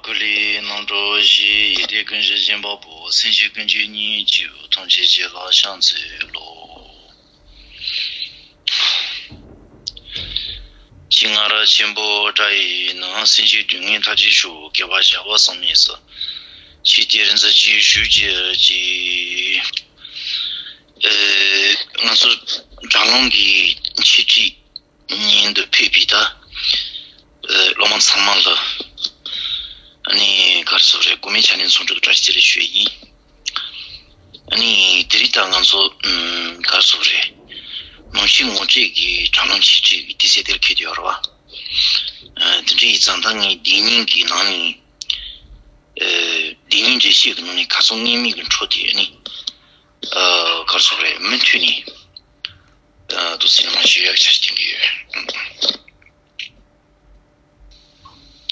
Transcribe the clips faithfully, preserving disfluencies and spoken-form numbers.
ཀུ་ལུ་རྣམ་གྲོལ་བཞི། ཡེ་ཤེས་ཀུན་གཞི་སྦྱིན་པ་པོ། སེམས་ཅན་ཀུན་གྱི་སྙིང་རྗེའི་ཐུགས་རྗེ་རྗེ་ལ་ཕྱག་འཚལ་ལོ། ཅི་ང་ར་ཆེན་པོ་དགྲ་ཡིས་ན། སེམས་ཅན་སྡུག་བསྔལ་མཐའ་ཅི་ཤོག་བསྐལ་པ་བྱ་བ་བསམ་མེད་ས། ཆོས་དེར་མཛད་ཅིང་བཞུགས་གྱུར་ཅིག་ཨེ། ང་ཚོ་དྲ་ལམ་གྱི་འཆད་ཁྲིད་ཉན་དུ་ཕེབས་པའི་ད་ཨེ། སློབ་མ་ཚང་མ་ལ་ཨ་ནི་ག་རེ་ཟེར་རེད། དགོས་མེད་ཆ་ནས་འཚམས་འདྲི་དང་བཀྲ་ཤིས་བདེ་ལེགས་ཞུ་ཡ་ཡིན། ཨ་ནི་དེ་རིང་ད་ང་ཚོ་ཨམ། ག་རེ་ཟེར་རེད། ནང་ཆོས་ངོ་སྤྲོད་ཀྱི་དྲ་ལམ་འཆད་ཁྲིད་ཀྱི་དུས་ཚོད་དེར་འཁེལ་བསྡད་ཡོད་རེད་བ། ཨ། དེ་འདྲ་ཡིན་ཙང་ད་ངས་བདེན་གཉིས་ཀྱི་ནང་ནས་ཨེ། བདེན་གཉིས་འགྲེལ་བཤད་ཀྱི་ནང་ནས་ཁ་སང་སྔོན་མའི་གི་འཕྲོ་དེ་ཨ་ནི་ཨ། ག་རེ་ཟེར་རེད། མུ་མཐུད་ནས་ཨ། འདུག་སེ་ནང་ཞུ་ཡག་ཆ་རྐྱེན་གྱི་ཡོད།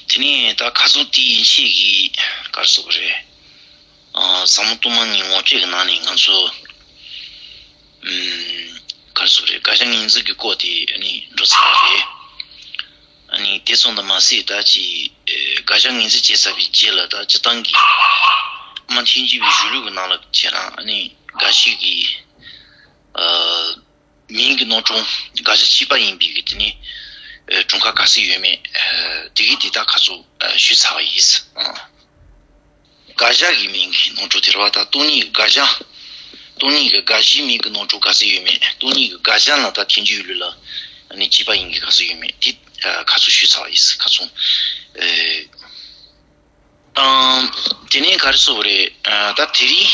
དེ་ནས་ད་ཁ་སང་དེའི་ཡན་ཆད་ཀྱི་ག་རེ་ཟེར་དགོས་རེད། ཨ། ཟབ་མོ་སྟོང་པ་ཉིད་ངོ་སྤྲོད་ཀྱི་ནང་ནས་ང་ཚོ་ཨམ། ག་རེ་ཟེར་དགོས་རེད། དགག་བྱ་ངེས་འཛིན་གྱི་སྐོར་དེ་ཨ་ནི་འགྲོ་ཚར་བ་རེད། ཨ་ནི་དེ་ཙམ་དུ་མ་ཟད་ད་ཅིག་ཨེ། དགག་བྱ་ངེས་འཛིན་བྱས་ཚར་བའི་རྗེས་ལ་ད་སྤྱིར་བཏང་གི་སྨྲ་མཐུན་སྒྲིལ་བའི་གཞུང་ལུགས་ཀྱི་ནང་ལ་བྱས་ན་ཨ་ནི་དགག་བྱའི་གི་ཨ། མིང་གི་རྣམ་གྲངས་དགག་བྱ་གཅིག་པ་ཡིན་པའི་གི་དེ་ནི་ཨེ། གྲངས་ཀ་ག་ཚོད་ཡོད་མེད་ཨེ། དེ་གི་དེ་དག་ཁ་ཚོ་ཨེ། ཞུས་ཚར་བ་ཡིན། ཨ། དགག་བྱ་གི་མིང་གི་རྣམ་གྲངས་དེ་རེད་བ། ད་སྟོང་ཉིད་དགག་བྱ། སྟོང་ཉིད་ཀྱི་དགག་གཞིའི་མིང་གི་རྣམ་གྲངས་ག་ཚོད་ཡོད་མེད། སྟོང་ཉིད་ཀྱི་དགག་བྱ་ལ་ད་ཐལ་འགྱུར་ལུགས་ལ་ཨ་ནི་གཅིག་པ་ཡིན་གྱི་ག་ཚོད་ཡོད་མེད་དེ་ཨ། ཁ་ཚོ་ཞུས་ཚར་བ་ཡིན། ཁ་ཚོ་ཨེ། ཨང་། དེ་ནས་ག་རེ་ཟེར་དགོས་རེད། ཨ། ད་དེ་རིང་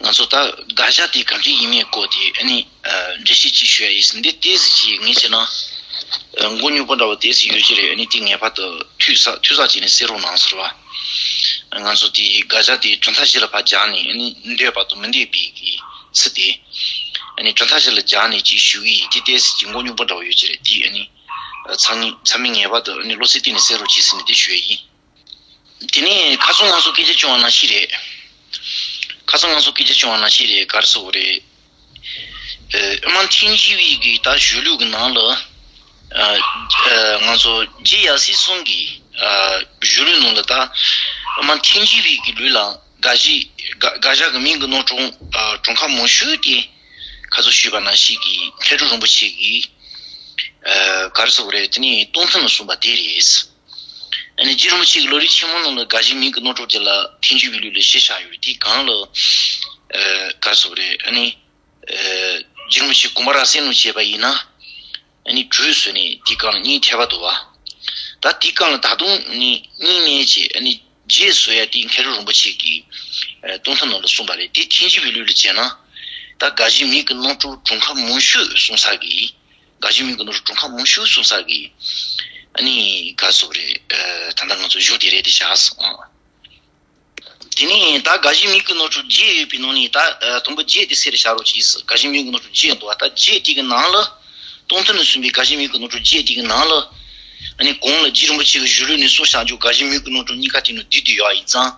ང་ཚོ་ད་དགག་བྱ་དེ་ག་འདྲ་ཡིན་མིན་སྐོར་དེ་ཨ་ནི་ཨ། འགྲེལ་བཤད་ཅིག་ཞུ་ཡ་ཡིན། འདི་ཏོག་ཙམ་ཅིག་ངས་བྱས་ན་ཨ། མགོ་རྙོག་པོ་འདྲ་བོ་ཏོག་ཙམ་ཡོད་ཀྱི་རེད། ཨ་ནི་དེ་ངེས་པར་དུ་ཐུགས་གཟབ་ཐུགས་གཟབ་བྱས་ནས་གསན་རོགས་གནང་ཟེར་བ། ང་ཚོ་དེ་དགག་བྱ་དེ་གྲུབ་མཐའ་བཞི་ལ་ཕར་སྦྱར་ནས་ཨ་ནི་འདོད་པ་དང་མི་འདོད་པའི་གི་ཚུལ་དེ་ཨ་ནི་གྲུབ་མཐའ་བཞི་ལ་སྦྱར་ནས་ཅིག་ཞུ་གི་ཡིན། དེ་ཏོག་ཙམ་ཅིག་མགོ་རྙོག་པོ་འདྲ་བོ་ཡོད་ཀྱི་རེད། དེ་ཨ་ནི་ཨ། ཚང་མས་ཚང་མས་ངེས་པར་དུ་ཨ་ནི་བློ་གསལ་གཏིང་ནས་གསན་རོགས་གྱིས་ཟེར་ནས་དེ་ཞུ་ཡ་ཡིན། དེ་ནས་ཁ་སང་ང་ཚོ་སྐད་ཆ་བྱུང་བ་ནང་བཞིན་རེད། ཁ་སང་ང་ཚོ་སྐད་ཆ་བྱུང་བ་ནང་བཞིན་རེད། ག་རེ་ཟེར་དགོས་རེད། ཨ། སྨྲ་མཐུན་སྒྲིལ་བའི་གི་ད་གཞུང་ལུགས་ཀྱི་ནང་ལ་ཨ། ཨ། ང་ཚོ་རྗེ་ཡབ་སྲས་གསུམ་གྱི་ཨ། གཞུང་ལུགས་ནང་ལ་ད་སྨྲ་མཐུན་སྒྲིལ་བའི་གི་ལུགས་ལ་དགག་གཞི་དགག་དགག་བྱ་གི་མིང་གི་རྣམ་གྲངས་ཨ། གྲངས་ཀ་མང་ཤོས་དེ་ཁ་སང་ཞུས་པ་ནང་བཞིན་གྱི་མཁས་གྲུབ་རིན་པོ་ཆེ་གིས་ཨ། ག་རེ་ཟེར་དགོས་རེད། དེ་ནས་སྟོང་ཐུན་ལ་གསུངས་པ་དེ་རེད། ཨ་ནི་རྗེ་རིན་པོ་ཆེ་གི་ལམ་རིམ་ཆེན་མོ་ནང་ལ་དགག་གཞི་མིང་གི་རྣམ་གྲངས་དེ་ལ་ཐལ་འགྱུར་བའི་ལུགས་ལ་གཞི་བཞག་ཡོད་རེད། དེ་གང་ལ་ཨ། ག་རེ་ཟེར་དགོས་རེད། ཨ་ནི་ཨ། རྗེ་རིན་པོ་ཆེ་དགོངས་པ་རབ་གསལ་ནང་བྱས་པ་ཡིན་ན་ཨ་ནི་དྲུག་བཟོས་ནས་དེ་གང་ལ་གཉིས་ཐེབས་པ་འདུག་བ། ད་དེ་གང་ལ་ད་དུང་ནི་གཉིས་མེད་ཅེས་ཨ་ནི་བརྒྱད་བཟོ་ཡ་དེ་མཁས་གྲུབ་རིན་པོ་ཆེ་གིས་ཨ། སྟོང་ཐུན་ནང་ལ་གསུངས་པ་རེད། དེ་ཐལ་འགྱུར་བའི་ལུགས་ལ་བྱས་ན་ད་དགག་གཞི་མིང་གི་རྣམ་གྲངས་གྲངས་ཀ་མང་ཤོས་གསུངས་ས་གི་དགག་གཞི་མིང་གི་རྣམ་གྲངས་གྲངས་ཀ་མང་ཤོས་གསུངས་ས་གི་ཨ་ནི་ག་རེ་ཟེར་དགོས་རེད། ཨ། ད་ལྟ་ང་ཚོ་གཞུང་དེ་རེད་དེ་བཞག་སོང་། དེ་ནས་ད་དགག་གཞི་མིང་གི་རྣམ་གྲངས་བརྒྱད་ཡོད་པའི་ནང་ནས་ད་ཨ། དང་པོ་བརྒྱད་དེ་ཟེར་བཞག་རོགས་གྱིས། དགག་གཞི་མིང་གི་རྣམ་གྲངས་བརྒྱད་འདུག་བ། ད་བརྒྱད་དེ་གི་ནང་ལ་སྟོང་ཐུན་ནས་གསུངས་པའི་དགག་གཞི་མིང་གི་རྣམ་གྲངས་བརྒྱད་དེ་གི་ནང་ལ་ཨ་ནི་གོང་ལ་རྗེ་རིན་པོ་ཆེ་གི་གཞུང་ལུགས་ནས་གསུངས་བཞག་རྒྱུ་དགག་གཞི་མིང་གི་རྣམ་གྲངས་གཉིས་ཀ་དེ་ནང་བསྡུས་བསྡུས་ཡོད་ཡིན་ཙང་།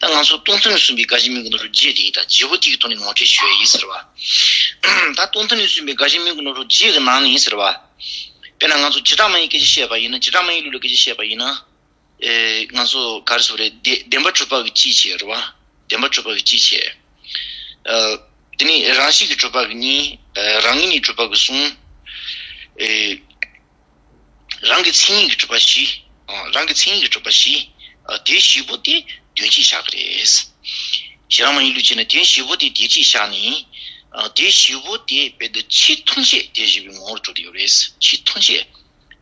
ད་ང་ཚོ་སྟོང་ཐུན་ནས་གསུངས་པའི་དགག་གཞི་མིང་གི་རྣམ་གྲངས་བརྒྱད་དེ་ད་བརྗེ་པོ་དེ་གི་ཐོག་ནས་ངོ་སྤྲོད་ཞུ་ཡ་ཡིན་ཟེར་བ། ད་སྟོང་ཐུན་ནས་གསུངས་པའི་དགག་གཞི་མིང་གི་རྣམ་གྲངས་བརྒྱད་གི་ནང་ནས་ཟེར་བ། དཔེར་ན་ང་ཚོ་བྱེ་བྲག་སྨྲ་བའི་སྐད་ཆ་བཤད་པ་ཡིན་ན། བྱེ་བྲག་སྨྲ་བའི་ལུགས་ལ་སྐད་ཆ་བཤད་པ་ཡིན་ན། ཨེ། ང་ཚོ་ག་རེ་ཟེར་རེད། བདེ་བདེན་པར་གྲུབ་པ་གི་སྤྱི་བྱེ་རེད་བ། བདེན་པར་གྲུབ་པ་གི་སྤྱི་བྱེ། ཨ། དེ་ནས་རང་བཞིན་གྱིས་གྲུབ་པ་གི་གཉིས། ཨ། རང་ངོས་ནས་གྲུབ་པ་གི་གསུམ། ཨེ། རང་གི་མཚན་ཉིད་ཀྱིས་གྲུབ་པ་བཞི། ཨ། རང་གི་མཚན་ཉིད་ཀྱིས་གྲུབ་པ་བཞི། ཨ། དེ་བཞི་པོ་དེ་དོན་གཅིག་བཞག་གི་རེད། བྱེ་བྲག་སྨྲ་བའི་ལུགས་བྱས་ན་དེ་བཞི་པོ་དེ་དོན་གཅིག་བཞག་ནས། ཨ། དེ་བཞི་པོ་དེ་དཔེ་དེ་ཆོས་ཐམས་ཅད་དེ་བཞི་པོའི་ངོ་བོར་གྲུབ་བསྡད་ཡོད་རེད། ཆོས་ཐམས་ཅད་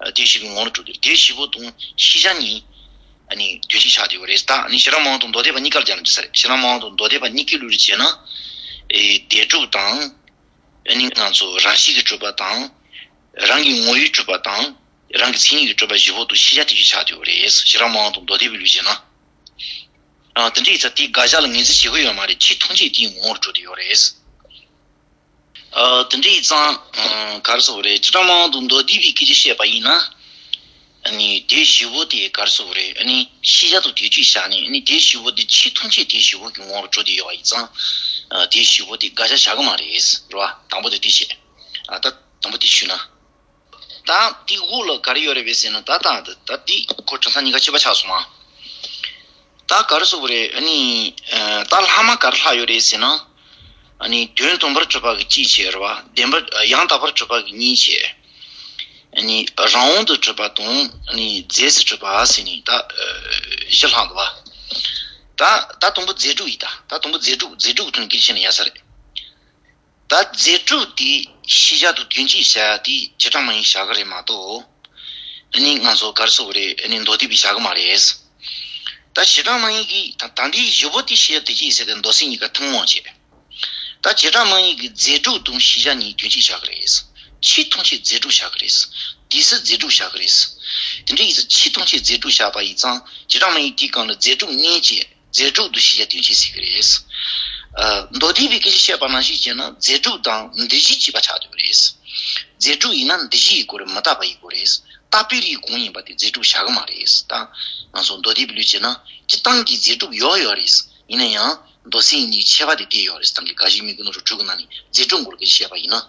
ཨ། དེ་བཞི་པོའི་ངོ་བོར་གྲུབ་སྟེ། དེ་བཞི་པོ་དང་ཤེས་བྱ་གཉིས་ཨ་ནི་དོན་གཅིག་ཆགས་བསྡད་ཡོད་རེད། ད་ཨ་ནི་ཤེས་རབ་སྨྲ་བ་དང་མདོ་སྡེ་པ་གཉིས་ཀ་ལ་སྦྱར་ན་འགྲིག་ས་རེད། ཤེས་རབ་སྨྲ་བ་དང་མདོ་སྡེ་པ་གཉིས་ཀའི་ལུགས་ལ་བྱས་ན། ཨེ། བདེན་གྲུབ་དང་། ཨ་ནི་ང་ཚོ་རང་བཞིན་གྱིས་གྲུབ་པ་དང་། རང་གི་ངོ་བོས་གྲུབ་པ་དང་། རང་གི་མཚན་ཉིད་ཀྱིས་གྲུབ་པ་བཞི་པོ་དང་ཤེས་བྱ་དེ་བཞི་ཆགས་བསྡད་ཡོད་རེད། ཤེས་རབ་སྨྲ་བ་དང་མདོ་སྡེ་པའི་ལུགས་བྱས་ན། ཨ། དེ་འདྲ་ཡིན་ཙང་དེའི་དགག་བྱ་ལ་ངོས་འཛིན་བྱེད་དགོས་ཡོད་མ་རེད། ཆོས་ཐམས་ཅད་དེའི་ངོ་བོར་གྲུབ་བསྡད་ཡོད་རེད། ཨ། དེ་འདྲ་ཡིན་ཙང་། ཨ། ག་རེ་ཟེར་དགོས་རེད། བྱེ་བྲག་སྨྲ་བ་དང་མདོ་སྡེ་པའི་སྐད་ཆ་བཤད་པ་ཡིན་ན། ཨ་ནི་དེ་བཞི་པོ་དེ་ག་རེ་ཟེར་དགོས་རེད། ཨ་ནི་ཤེས་བྱ་དང་དོན་གཅིག་བཞག་ནས། ཨ་ནི་དེ་བཞི་པོ་དེ་ཆོས་ཐམས་ཅད་དེ་བཞི་པོ་གི་ངོ་བོར་གྲུབ་བསྡད་ཡོད་པ་ཡིན་ཙང་། ཨ། དེ་བཞི་པོ་དེ་དགག་བྱ་བཞག་གི་མ་རེད། རེད་བ། དང་པོ་དེ་དེ་བཤད། ཨ། ད་དང་པོ་དེ་ཞུས་ན། ད་དེའི་འོག་ལ་ག་རེ་ཡོད་རེད་པས་ཟེར་ན། ད་ད་ད་དེ་ཁོ་གྲུབ་མཐའ་གཉིས་ཀ་གཅིག་པ་ཆགས་སོང་ང་། ད་ག་རེ་ཟེར་དགོས་རེད། ཨ་ནི་ཨ་ད་ལྷག་མ་ག་རེ་ལྷག་ཡོད་རེད་ཟེར་ན། ཨ་ནི་དོན་དམ་པར་གྲུབ་པ་གི་གཅིག་བྱས་རེད་བ། བདེན་པར་ཡང་དག་པར་གྲུབ་པ་གི་གཉིས་བྱས། ཨ་ནི་རང་དབང་དུ་གྲུབ་པ་དང་། ཨ་ནི་རྫས་སུ་གྲུབ་པ་ཟེར་ནས་ད་ཨ་བཞི་ལྷག་འདུག་བ། ད་ད་དང་པོ་རྫས་གྲུབ་ཡིན། ད་ད་དང་པོ་རྫས་གྲུབ། རྫས་གྲུབ་ཀྱི་དོན་སྐད་ཆ་བཤད་ན་ཡག་ས་རེད། ད་རྫས་གྲུབ་དེ་ཤེས་བྱ་དང་དོན་གཅིག་བྱ་ཡ་དེ་བྱེ་བྲག་སྨྲ་བའི་བྱ་གི་རེད་མ་གཏོགས། ཨ་ནི་ང་ཚོ་ག་རེ་ཟེར་དགོས་རེད། ཨ་ནི་མདོ་སྡེ་པའི་བྱ་གི་མ་རེད། ད་བྱེ་བྲག་སྨྲ་བའི་གི་ད་ད་འདིའི་བཞི་པོ་དེ་ཤེས་བྱ་དོན་གཅིག་ཟེར་ཏེ་མདོ་སེམས་གཉིས་ཀ་ཐུན་མོང་བྱས། ད་བྱེ་བྲག་སྨྲ་བའི་གི་རྫས་གྲུབ་དང་ཤེས་བྱ་གཉིས་དོན་གཅིག་བྱ་གི་རེད། ཆོས་ཐམས་ཅད་རྫས་གྲུབ་བྱ་གི་རེད། དུས་སུ་རྫས་གྲུབ་བྱ་གི་རེད། དེ་འདྲ་ཡིན་ཙང་ཆོས་ཐམས་ཅད་རྫས་གྲུབ་བྱ་བ་ཡིན་ཙང་བྱེ་བྲག་སྨྲ་བའི་དེའི་སྒང་ལ་རྫས་གྲུབ་གཉིས་བྱས། རྫས་གྲུབ་ཏུ་ཤེས་བྱ་དོན་གཅིག་ཟེར་གྱི་རེད། ཨ་མདོ་སྡེ་པའི་སྐད་ཆ་བཤད་པ་ནང་བཞིན་བྱས་ན་རྫས་གྲུབ་དང་འདུ་བྱེད་གཅིག་པ་ཆགས་ཐུབ་ཀྱི་རེད། རྫས་གྲུབ་ཡིན་ན་འདུ་བྱེད་ཡིན་དགོས་རེད། མི་རྟག་པ་ཡིན་དགོས་རེད། རྟག་པའི་རིགས་གང་ཡིན་པ་དེ་རྫས་གྲུབ་བྱ་གི་མ་རེད། ད་ང་ཚོ་མདོ་སྡེ་པའི་ལུགས་བྱས་ན་སྤྱིར་བཏང་གི་རྫས་གྲུབ་ཡོད་ཡོད་རེད། ཡིན་ན་ཡང་མདོ་སེམས་གཉིས་ཁྱད་པར་དེ་དེ་ཡོད་རེད། ད་གི་དགག་གཞི་མི་དགག་རྣམ་གྲངས་དྲུག་གི་ནང་ནས་རྫས་གྲུབ་སྐོར་གྱི་བཤད་པ་ཡིན་ན།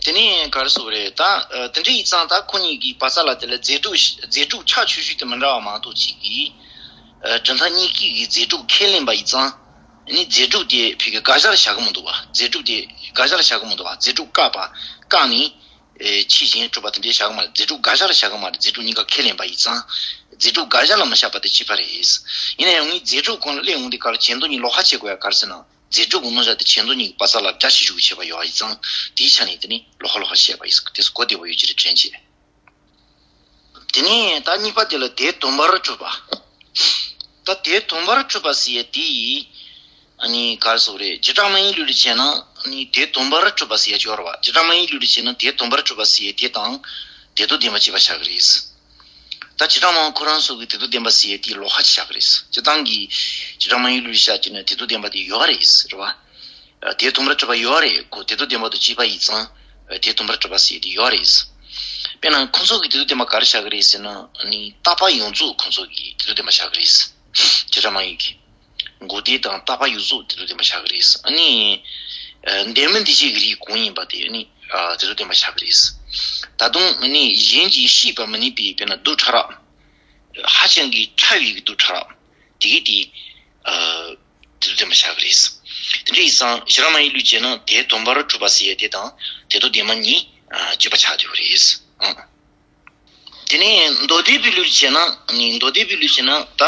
དེ་ནས་ག་རེ་ཟེར་དགོས་རེད། ད་ཨ་དེ་འདྲ་ཡིན་ཙང་ད་ཁོ་གཉིས་ཀྱི་བར་ས་ལ་དེ་ལ་རྫས་གྲུབ་རྫས་གྲུབ་ཕྱོགས་ཆོས་ཅན་དེ་མི་འདྲ་བ་མ་གཏོགས་གཅིག་གིས་ཨ་གྲུབ་མཐའ་གཉིས་ཀྱི་གི་རྫས་གྲུབ་ཁས་ལེན་པ་ཡིན་ཙང་། ཨ་ནི་རྫས་གྲུབ་དེ་ཕ་གི་དགག་བྱར་བཞག་གི་མི་འདུག་བ། རྫས་གྲུབ་དེ་དགག་བྱར་བཞག་གི་མི་འདུག་བ། རྫས་གྲུབ་བཀག་པ་བཀག་ནས་ཨེ་ཕྱིས་གཞན་གྲུབ་པ་དེ་འདྲ་བཞག་གི་མ་རེད། རྫས་གྲུབ་དགག་བྱར་བཞག་གི་མ་རེད། རྫས་གྲུབ་གཉིས་ཀ་ཁས་ལེན་པ་ཡིན་ཙང་། རྫས་གྲུབ་དགག་བྱ་ལ་མི་བཞག་པ་དེ་གཅིག་པ་རེད། ཡིན་ན་ཡང་ངས་རྫས་གྲུབ་གོང་ལ་སླེབས་འོང་དུས་ག་ལ་ཆེད་དུ་ནི་ལོགས་ཀ་བྱེད་དགོས་ཡ་ག་རེ་ཟེར་ན། རྫས་གྲུབ་ཀྱི་རྣམ་གཞག་དེ་ཆེད་དུ་གཉིས་ཀྱི་བར་ས་ལ་སྒྲ་ཕྱི་ཞུགས་ཀྱི་ཁྱད་པར་ཡོད་པ་ཡིན་ཙང་དེའི་ཆ་ནས་དེ་ནི་ལོགས་ཀ་ལོགས་ཀ་བཤད་པ་ཡིན་ཟེར། དེ་ཚོ་གོ་བདེ་པོ་ཡོད་ཀྱི་རེད་དྲན་བྱས། དེ་ནས་ད་གཉིས་པ་དེ་ལ་དེ་དོན་པར་གྲུབ་པ། ད་དེ་དོན་པར་གྲུབ་པ་ཟེར་ཡས་དེ་ཡིས་ཨ་ནི་ག་རེ་ཟེར་དགོས་རེད། བྱེ་བྲག་སྨྲ་བའི་ལུགས་ལ་བྱས་ན་ཨ་ནི་དེ་དོན་པར་གྲུབ་པ་ཟེར་ཡས་ཅིག་ཡོད་རེད་བ། བྱེ་བྲག་སྨྲ་བའི་ལུགས་ལ་བྱས་ན་དེ་དོན་པར་གྲུབ་པ་ཟེར་ཡས་དེ་དང་དེ་དོན་བདེན་པ་གཅིག་པ་ཆགས་ཀྱི་རེད། ད་བྱེ་བྲག་སྨྲ་བ་ཁོ་རང་ཚོ་གིས་དེ་དོན་བདེན་པ་ཟེར་ཡས་དེའི་ལོགས་ཀ་ཆགས་ཀྱི་རེད། སྤྱིར་བཏང་གི་བྱེ་བྲག་སྨྲ་བའི་ལུགས་ལ་བྱས་ན་དེ་དོན་བདེན་པ་དེ་ཡོད་རེད། རེད་བ། དེ་དོན་པར་གྲུབ་པ་ཡོད་རེད། ཁོ་དེ་དོན་བདེན་པ་དང་གཅིག་པ་ཡིན་ཙང་དེ་དོན་པར་གྲུབ་པ་ཟེར་ཡས་དེ་ཡོད་རེད། དཔེར་ན་ཁོང་ཚོ་གིས་དེ་དོན་བདེན་པ་ག་རེ་བཞག་གི་རེད་ཟེར་ན། ཨ་ནི་རྟག་པ་ཡོངས་རྫོགས་ཁོང་ཚོ་གིས་དེ་དོན་བདེན་པ་བཞག་གི་རེད། བྱེ་བྲག་སྨྲ་བའི་གི། འགོག་བདེན་དང་རྟག་པ་ཡོངས་རྫོགས་དེ་དོན་བདེན་པ་བཞག་གི་རེད། ཨ་ནི་ཨ་འདས་མིན་འདས་རྗེས་ཀྱི་རིགས་གང་ཡིན་པ་དེ་ཨ་ནི་ཨ་དེ་དོན་བདེན་པ་བཞག་གི་རེད། ད་དུང་ཨ་ནི་གཞན་གྱིས་ཤེས་པར་མི་ནུས་པའི་དཔེར་ན་རྡུལ་ཕྲ་རབ། ཧ་ཅང་གི་ཕྲ་བའི་གི་རྡུལ་ཕྲ་རབ། དེ་གི་དེ་ཨ་དེ་དོན་བདེན་པ་བཞག་གི་རེད། དེ་འདྲ་ཡིན་ཙང་བྱེ་བྲག་སྨྲ་བའི་ལུགས་བྱས་ན་དེ་དོན་པར་གྲུབ་པ་ཟེར་ཡས་དེ་དང་དེ་དོན་བདེན་པ་གཉིས་ཨ་གཅིག་པ་ཆགས་བསྡད་ཡོད་རེད། ཨང་། དེ་ནས་མདོ་སྡེ་པའི་ལུགས་བྱས་ན། ནི་མདོ་སྡེ་པའི་ལུགས་བྱས་ན་ད།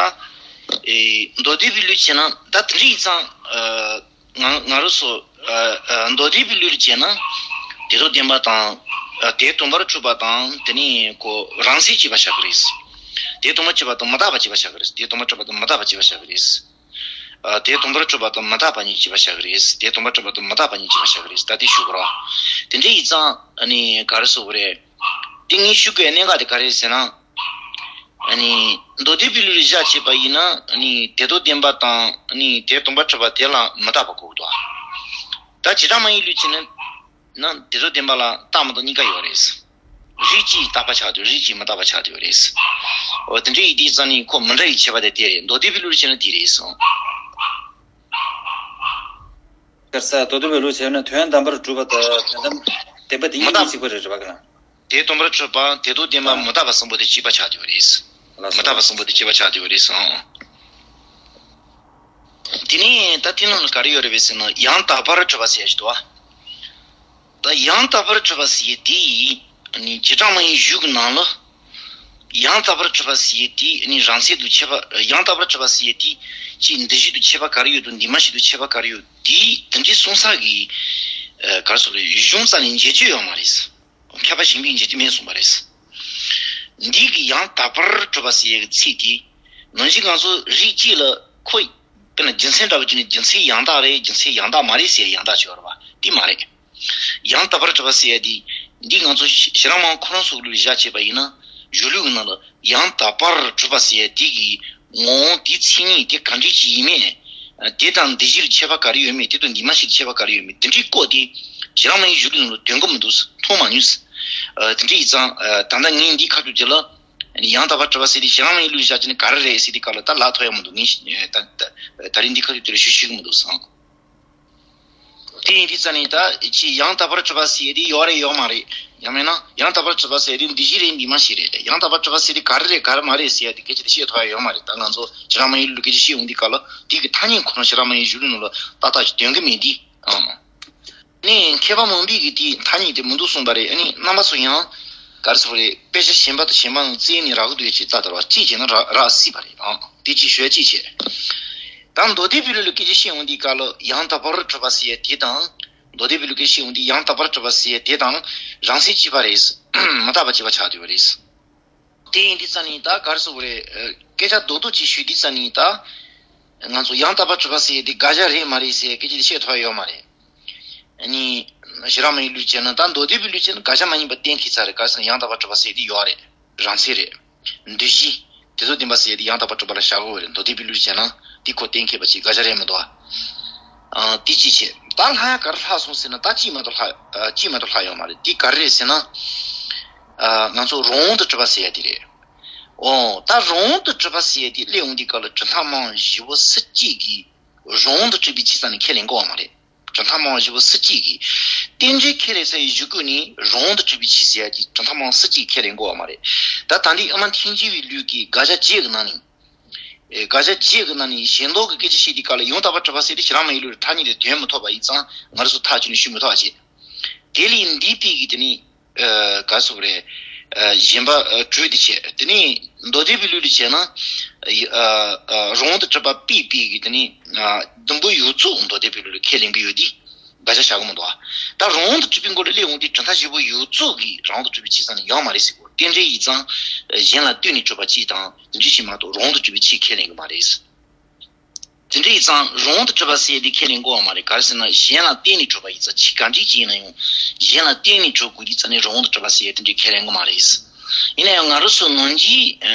ཨེ་མདོ་སྡེ་པའི་ལུགས་བྱས་ན་ད་དེ་འདྲ་ཡིན་ཙང་། ཨ་ང་ང་རང་ཚོ་ཨ་ཨ་མདོ་སྡེ་པའི་ལུགས་བྱས་ན། དེ་དོན་བདེན་པ་དང་། ཨ་དེ་དོན་པར་གྲུབ་པ་དང་དེ་ནས་ཁོ་རང་མཚན་གཅིག་པ་ཆགས་ཀྱི་རེད། དེ་དོན་པར་གྲུབ་པ་དང་མི་རྟག་པ་གཅིག་པ་ཆགས་ཀྱི་རེད། དེ་དོན་པར་གྲུབ་པ་དང་མི་རྟག་པ་གཅིག་པ་ཆགས་ཀྱི་རེད། ཨ་དེ་དོན་པར་གྲུབ་པ་དང་མི་རྟག་པ་གཉིས་གཅིག་པ་ཆགས་ཀྱི་རེད། དེ་དོན་པར་གྲུབ་པ་དང་མི་རྟག་པ་གཉིས་གཅིག་པ་ཆགས་ཀྱི་རེད། ད་དེ་ཞུ་དགོས་ར། དེ་འདྲ་ཡིན་ཙང་ཨ་ནི་ག་རེ་ཟེར་དགོས་རེད། དེ་ངས་ཞུ་དགོས་གནད་འགག་དེ་ག་རེ་རེད་ཟེར་ན། ཨ་ནི་མདོ་སྡེ་པའི་ལུགས་ལ་བཞག་བྱས་པ་ཡིན་ན་ཨ་ནི་དེ་དོན་བདེན་པ་དང་ཨ་ནི་དེ་དོན་པར་གྲུབ་པ་དེ་ལ་མི་རྟག་པ་གོ་དགོས་འདུག་ད་བྱེ་བྲག་སྨྲ་བའི་ལུགས་བྱས་ན། ན་དེ་དོན་བདེན་པ་ལ་རྟག་མི་རྟག་གཉིས་ཀ་ཡོད་རེད། རིགས་གཅིག་རྟག་པ་ཆགས་འདུག་རིགས་གཅིག་མི་རྟག་པ་ཆགས་འདུག་རེད། འོ་དེ་འདྲ་ཡིན་དུས་ཙང་ནི་ཁོ་མི་འདྲ་བའི་ཁྱད་པར་དེ་དེ་རེད། མདོ་སྡེ་པའི་ལུགས་བྱས་ན་དེ་རེད་གསུངས། དཀར་ས་མདོ་སྡེ་པའི་ལུགས་བྱས་ན་དོན་དམ་པར་གྲུབ་པ་དང་དོན་དམ་བདེན་པ་དེ་མི་གཉིས་རྟག་གཉིས་གཅིག་པ་རེད། རེད་པ་ག་ལ། དེ་དོན་པར་གྲུབ་པ་དེ་དོན་བདེན་པ་མི་རྟག་པ་གསུམ་པོ་དེ་གཅིག་པ་ཆགས་འདུག་རེད། ལགས་སོ། མི་རྟག་པ་གསུམ་པོ་དེ་གཅིག་པ་ཆགས་འདུག་རེད་གསུངས། དེ་ནས་ད་དེ་ནང་ལ་ག་རེ་ཡོད་རེད་པས་ཟེར་ན་ཡང་དག་པར་གྲུབ་པ་ཟེར་ཡ་ཞིག་འདུག་བ། ད་ཡང་དག་པར་གྲུབ་པ་ཟེར་ཡས་དེ་ཡིས་ནི་བྱེ་བྲག་སྨྲ་བའི་གཞུང་གི་ནང་ལ། ཡང་དག་པར་གྲུབ་པ་ཟེར་ཡས་དེ་ནི་རང་མཚན་དུ་ཁྱད་པར། ཡང་དག་པར་གྲུབ་པ་ཟེར་ཡས་དེ་ཅིག་འདུ་བྱེད་དུ་ཁྱད་པར་ག་རེ་ཡོད་དང་འདུས་མ་བྱས་དུ་ཁྱད་པར་ག་རེ་ཡོད་དེ་དེ་འདྲའི་གསུང་ས་གི་ག་རེ་ཟེར་རེད། གཞུང་རྩ་ནས་འགྱེད་རྒྱུ་ཡོད་མ་རེད། མཁས་པ་གཞན་པས་འགྱེད་རྒྱུ་མེད་གསུངས་པ་རེད། འདི་གི་ཡང་དག་པར་གྲུབ་པ་ཟེར་ཡས་ཀྱི་ཚིག་དེ། ནང་བཞིན་ང་ཚོ་རིགས་གཅིག་ལ་ཁོ། དཔེར་ན་རྒྱུ་མཚན་འདྲ་བོ་བྱས་ནས་རྒྱུ་མཚན་ཡང་དག་རེད། རྒྱུ་མཚན་ཡང་དག་མ་རེད་ཟེར་ཡང་དག་ཅིག་ཡོད་རེད་བ། དེ་མ་རེད། ཡང་དག་པར་གྲུབ་པ་ཟེར་ཡ་དེ། འདི་ང་ཚོ་ཤེས་རབ་སྨྲ་བ་ཁོ་རང་ཚོ་ལུགས་བཞག་བྱས་པ་ཡིན་ན། གཞུང་ལུགས་ཀྱི་ནང་ལ་ཡང་དག་པར་གྲུབ་པ་ཟེར་ཡ་དེ་གི་ངོ་བོ་དེ་མཚན་ཉིད་དེ་ག་འདྲ་ཅིག་ཡིན་མིན། དེ་དང་འདུ་བྱེད་ལ་ཁྱད་པར་ག་རེ་ཡོད་མེད། དེ་དང་འདུས་མ་བྱས་ལ་ཁྱད་པར་ག་རེ་ཡོད་མེད། དེ་འདྲའི་སྐོར་དེ་ཤེས་རབ་སྨྲ་བའི་གཞུང་ལུགས་ནང་ལ་ཐོན་གྱི་མི་འདུག་མཐོང་མ་མྱོང་། དེ་འདྲ་ཡིན་ཙང་ད་ལྟ་ངས་འདི་ཁ་ཐུག་དེ་ལ། ཡང་དག་པར་གྲུབ་པ་ཟེར་དེ་ཤེས་རབ་སྨྲ་བའི་ལུགས་བཞག་བྱས་ནས་ག་རེ་རེད་ཟེར་དེ་སྐབས་ལ་ད་ལག་ཐོགས་ཡ་མི་འདུག་ངས་ད་ད་ད་རིང་འདི་ཁ་ཐུག་དེ་ལ་ཞུ་ཤེས་ཀྱི་མི་འདུག་བསམ། དེ་ཡིན་དུས་ཙ་ནས་ད་ཅི་ཡང་དག་པར་གྲུབ་པ་ཟེར་ཡ་དེ་ཡོད་རེད་ཡོད་མ་རེད། ཡང་མིན་ན་ཡང་དག་པར་གྲུབ་པ་ཟེར་ཡ་དེ་འདི་བཞིན་རེད་འདི་མ་ཞིག་རེད། ཡང་དག་པར་གྲུབ་པ་ཟེར་ཡ་དེ་ག་རེ་རེད་ག་རེ་མ་རེད་ཟེར་ཡ་དེ་སྐད་ཆ་དེ་བཤད་ཐུབ་ཡ་ཡོད་མ་རེད། ད་ང་ཚོ་ཞེ་དྲག་མ་ཡིན་ལུགས་སྐད་ཆ་བཤད་ཡོང་དུས་སྐབས་ལ་དེ་གི་ཐ་སྙད་ཁོ་རང་ཞེ་དྲག་མ་ཡིན་གཞུང་ལུགས་ནང་ལ་ཏག་ཏག་ཅིག་འདོན་གི་མེད་དེ། ཨང་། ནས་མཁས་པ་མང་པོས་ཀྱིས་དེའི་ཐ་སྙད་དེ་མི་འདུག་གསུངས་པ་རེད། ཨ་ནི་རྣམ་པ་ཚོ་ཡང་ག་རེ་ཟེར་བ་རེད། དཔེ་ཆ་གཞན་པ་དང་གཞན་པ་ནང་བཙལ་ནས་རག་གི་འདུག་ཅེས་ལྟ་དར་བ་གཅིག་བྱས་ན་རག་རག་སྲིད་པ་རེད། ཨང་། དེ་གཅིག་ཞུ་ཡ་གཅིག་བྱས། ད་མདོ་སྡེ་པའི་ལུགས་ལ་སྐད་ཆ་བཤད་འོང་དུས་སྐབས་ལ་ཡང་དག་པར་གྲུབ་པ་ཟེར་ཡ་དེ་དང་། མདོ་སྡེ་པའི་ལུགས་སྐད་ཆ་བཤད་འོང་དུས་ཡང་དག་པར་གྲུབ་པ་ཟེར་ཡ་དེ་དང་རང་མཚན་གཅིག་པ་རེད། མི་རྟག་པ་གཅིག་པ་ཆགས་བསྡད་པ་རེད། དེ་ཡིན་དུས་ཙ་ནས་ད་ག་རེ་ཟེར་དགོས་རེད། ཨ། སྐད་ཆ་རྡོག་རྡོག་ཅིག་ཞུས་དུས་ཙ་ནས་ད། ང་ཚོ་ཡང་དག་པར་གྲུབ་པ་ཟེར་ཡ་དེ་དགག་བྱ་རེད་མ་རེད་ཟེར་སྐད་ཆ་དེ་བཤད་ཐུབ་ཡ་ཡོད་མ་རེད། ཨ་ནི། ཞེ་དྲག་མ་ཡིན་ལུགས་བྱས་ན་ད་མདོ་སྡེ་པའི་ལུགས་བྱས་ན་དགག་བྱ་མ་ཡིན་པ་གཏན་འཁེལ་ཚར་རེད། ག་རེ་ཟེར་ན་ཡང་དག་པར་གྲུབ་པ་ཟེར་ཡ་དེ་ཡོད་རེད། རང་མཚན་རེད། འདུ་བྱེད། དེ་ཚོ་བདེན་པ་ཟེར་ཡ་དེ་ཡང་དག་པར་གྲུབ་པ་ལ་བཞག་དགོས་རེད། མདོ་སྡེ་པའི་ལུགས་བྱས་ན་དེ་ཁོ་གཏན་འཁེལ་བ་ཅིག་དགག་བྱ་རེད་མི་འདུག་ཨ། ཨ། དེ་གཅིག་བྱས། ད་ལྷག་ཡ་ག་རེ་ལྷག་སོང་ཟེར་ན་ད་གཅིག་མ་གཏོགས་ལྷག་ཨ། གཅིག་མ་གཏོགས་ལྷག་ཡོད་མ་རེད། དེ་ག་རེ་རེད་ཟེར་ན། ཨ། ང་ཚོ་རང་དབང་དུ་གྲུབ་པ་ཟེར་ཡ་དེ་རེད། ཨོ། ད་རང་དབང་དུ་གྲུབ་པ་ཟེར་ཡ་དེ་སླེབས་ཡོང་དུས་སྐབས་ལ་གྲུབ་མཐའ་སྨྲ་བ་བཞི་པོ་སུ་གཅིག་གིས་རང་དབང་དུ་གྲུབ་པའི་ཕྱིར་ཙམ་ནས་ཁས་ལེན་གོ་བ་མ་རེད། གྲུབ་མཐའ་སྨྲ་བ་བཞི་པོ་སུ་གཅིག་གིས། རྟེན་འབྲེལ་ཁས་ལེན་ས་ཡི་གཞུག་གུ་ནས་རང་དབང་དུ་གྲུབ་པའི་ཕྱིར་ཟེར་ཡ་གི་གྲུབ་མཐའ་སྨྲ་བ་སུ་གཅིག་ཁས་ལེན་དགོས་པ་མ་རེད། ད་ད་འདི་ཨ་མ་ཐལ་འགྱུར་བའི་ལུགས་ཀྱི་དགག་བྱ་བརྒྱད་ཀྱི་ནང་ནས། ཨེ། དགག་བྱ་བརྒྱད་ཀྱི་ནང་ནས་ཞེན་ལྡོག་གི་སྐད་ཆ་བཤད་དུས་སྐབས་ལ་ཡང་དག་པར་གྲུབ་པ་ཟེར་དེ་ཞེ་དྲག་མ་ཡིན་ལུགས་ཐ་སྙད་དེ་འདོན་མི་ཐུབ་པ་ཡིན་ཙང་ང་རང་ཚོ་ཐག་གཅོད་ནས་ཞུ་མི་ཐུབ་པ་བྱེད། དེ་ལས་འདས་པའི་གི་དེ་ནི། ཨ། ག་རེ་ཟེར་དགོས་རེད། ཨ། གཞན་པ་ཨ། དྲུག་དེ་བྱས། དེ་ནས་མདོ་སྡེ་པའི་ལུགས་ལ་བྱས་ན། ཨ། ཨ། རང་དབང་དུ་གྲུབ་པ་པའི་པའི་གི་དེ་ནས། ཨ། བདུན་པོ་ཡོངས་རྫོགས་མདོ་སྡེ་པའི་ལུགས་ལ་ཁས་ལེན་གྱི་ཡོད་དེ། དགག་བྱ་བྱ་གི་མི་འདུག་ཨ། ད་རང་དབང་དུ་གྲུབ་པའི་སྒོ་ལ་སླེབས་འོང་དུས་གྲུབ་མཐའ་བཞི་པོ་ཡོངས་རྫོགས་ཀྱིས་རང་དབང་དུ་གྲུབ་པའི་ཕྱིར་ཙམ་ནས་ཡོད་མ་རེད་ཟེར་གོ། རྟེན་འབྲེལ་ཡིན་ཙང་། ཨ། གཞན་ལ་ལྟོས་ནས་གྲུབ་པ་གཅིག་དང་དེ་འདྲ་ཞིག་མ་གཏོགས་རང་དབང་དུ་གྲུབ་པའི་ཕྱིར་ཁས་ལེན་གྱི་མ་རེད། དེ་འདྲ་ཡིན་ཙང་རང་དབང་དུ་གྲུབ་པ་ཟེར་ཡ་དེ་ཁས་ལེན་དགོས་པ་མ་རེད། ག་རེ་ཟེར་ན་གཞན་ལ་བརྟེན་ནས་གྲུབ་པ་ཡིན་ཙང་ཕྱིར་ག་འདྲ་ཅིག་ཡིན་ན་ཡང་གཞན་ལ་བརྟེན་ནས་གྲུབ་དགོས་དུས་ཙ་ནས་རང་དབང་དུ་གྲུབ་པ་ཟེར་ཡ་དེ་འདྲ་ཁས་ལེན་དགོས་མ་རེད། ཡིན་ན་ཡང་ང་རང་ཚོ་ནམ་རྒྱུན་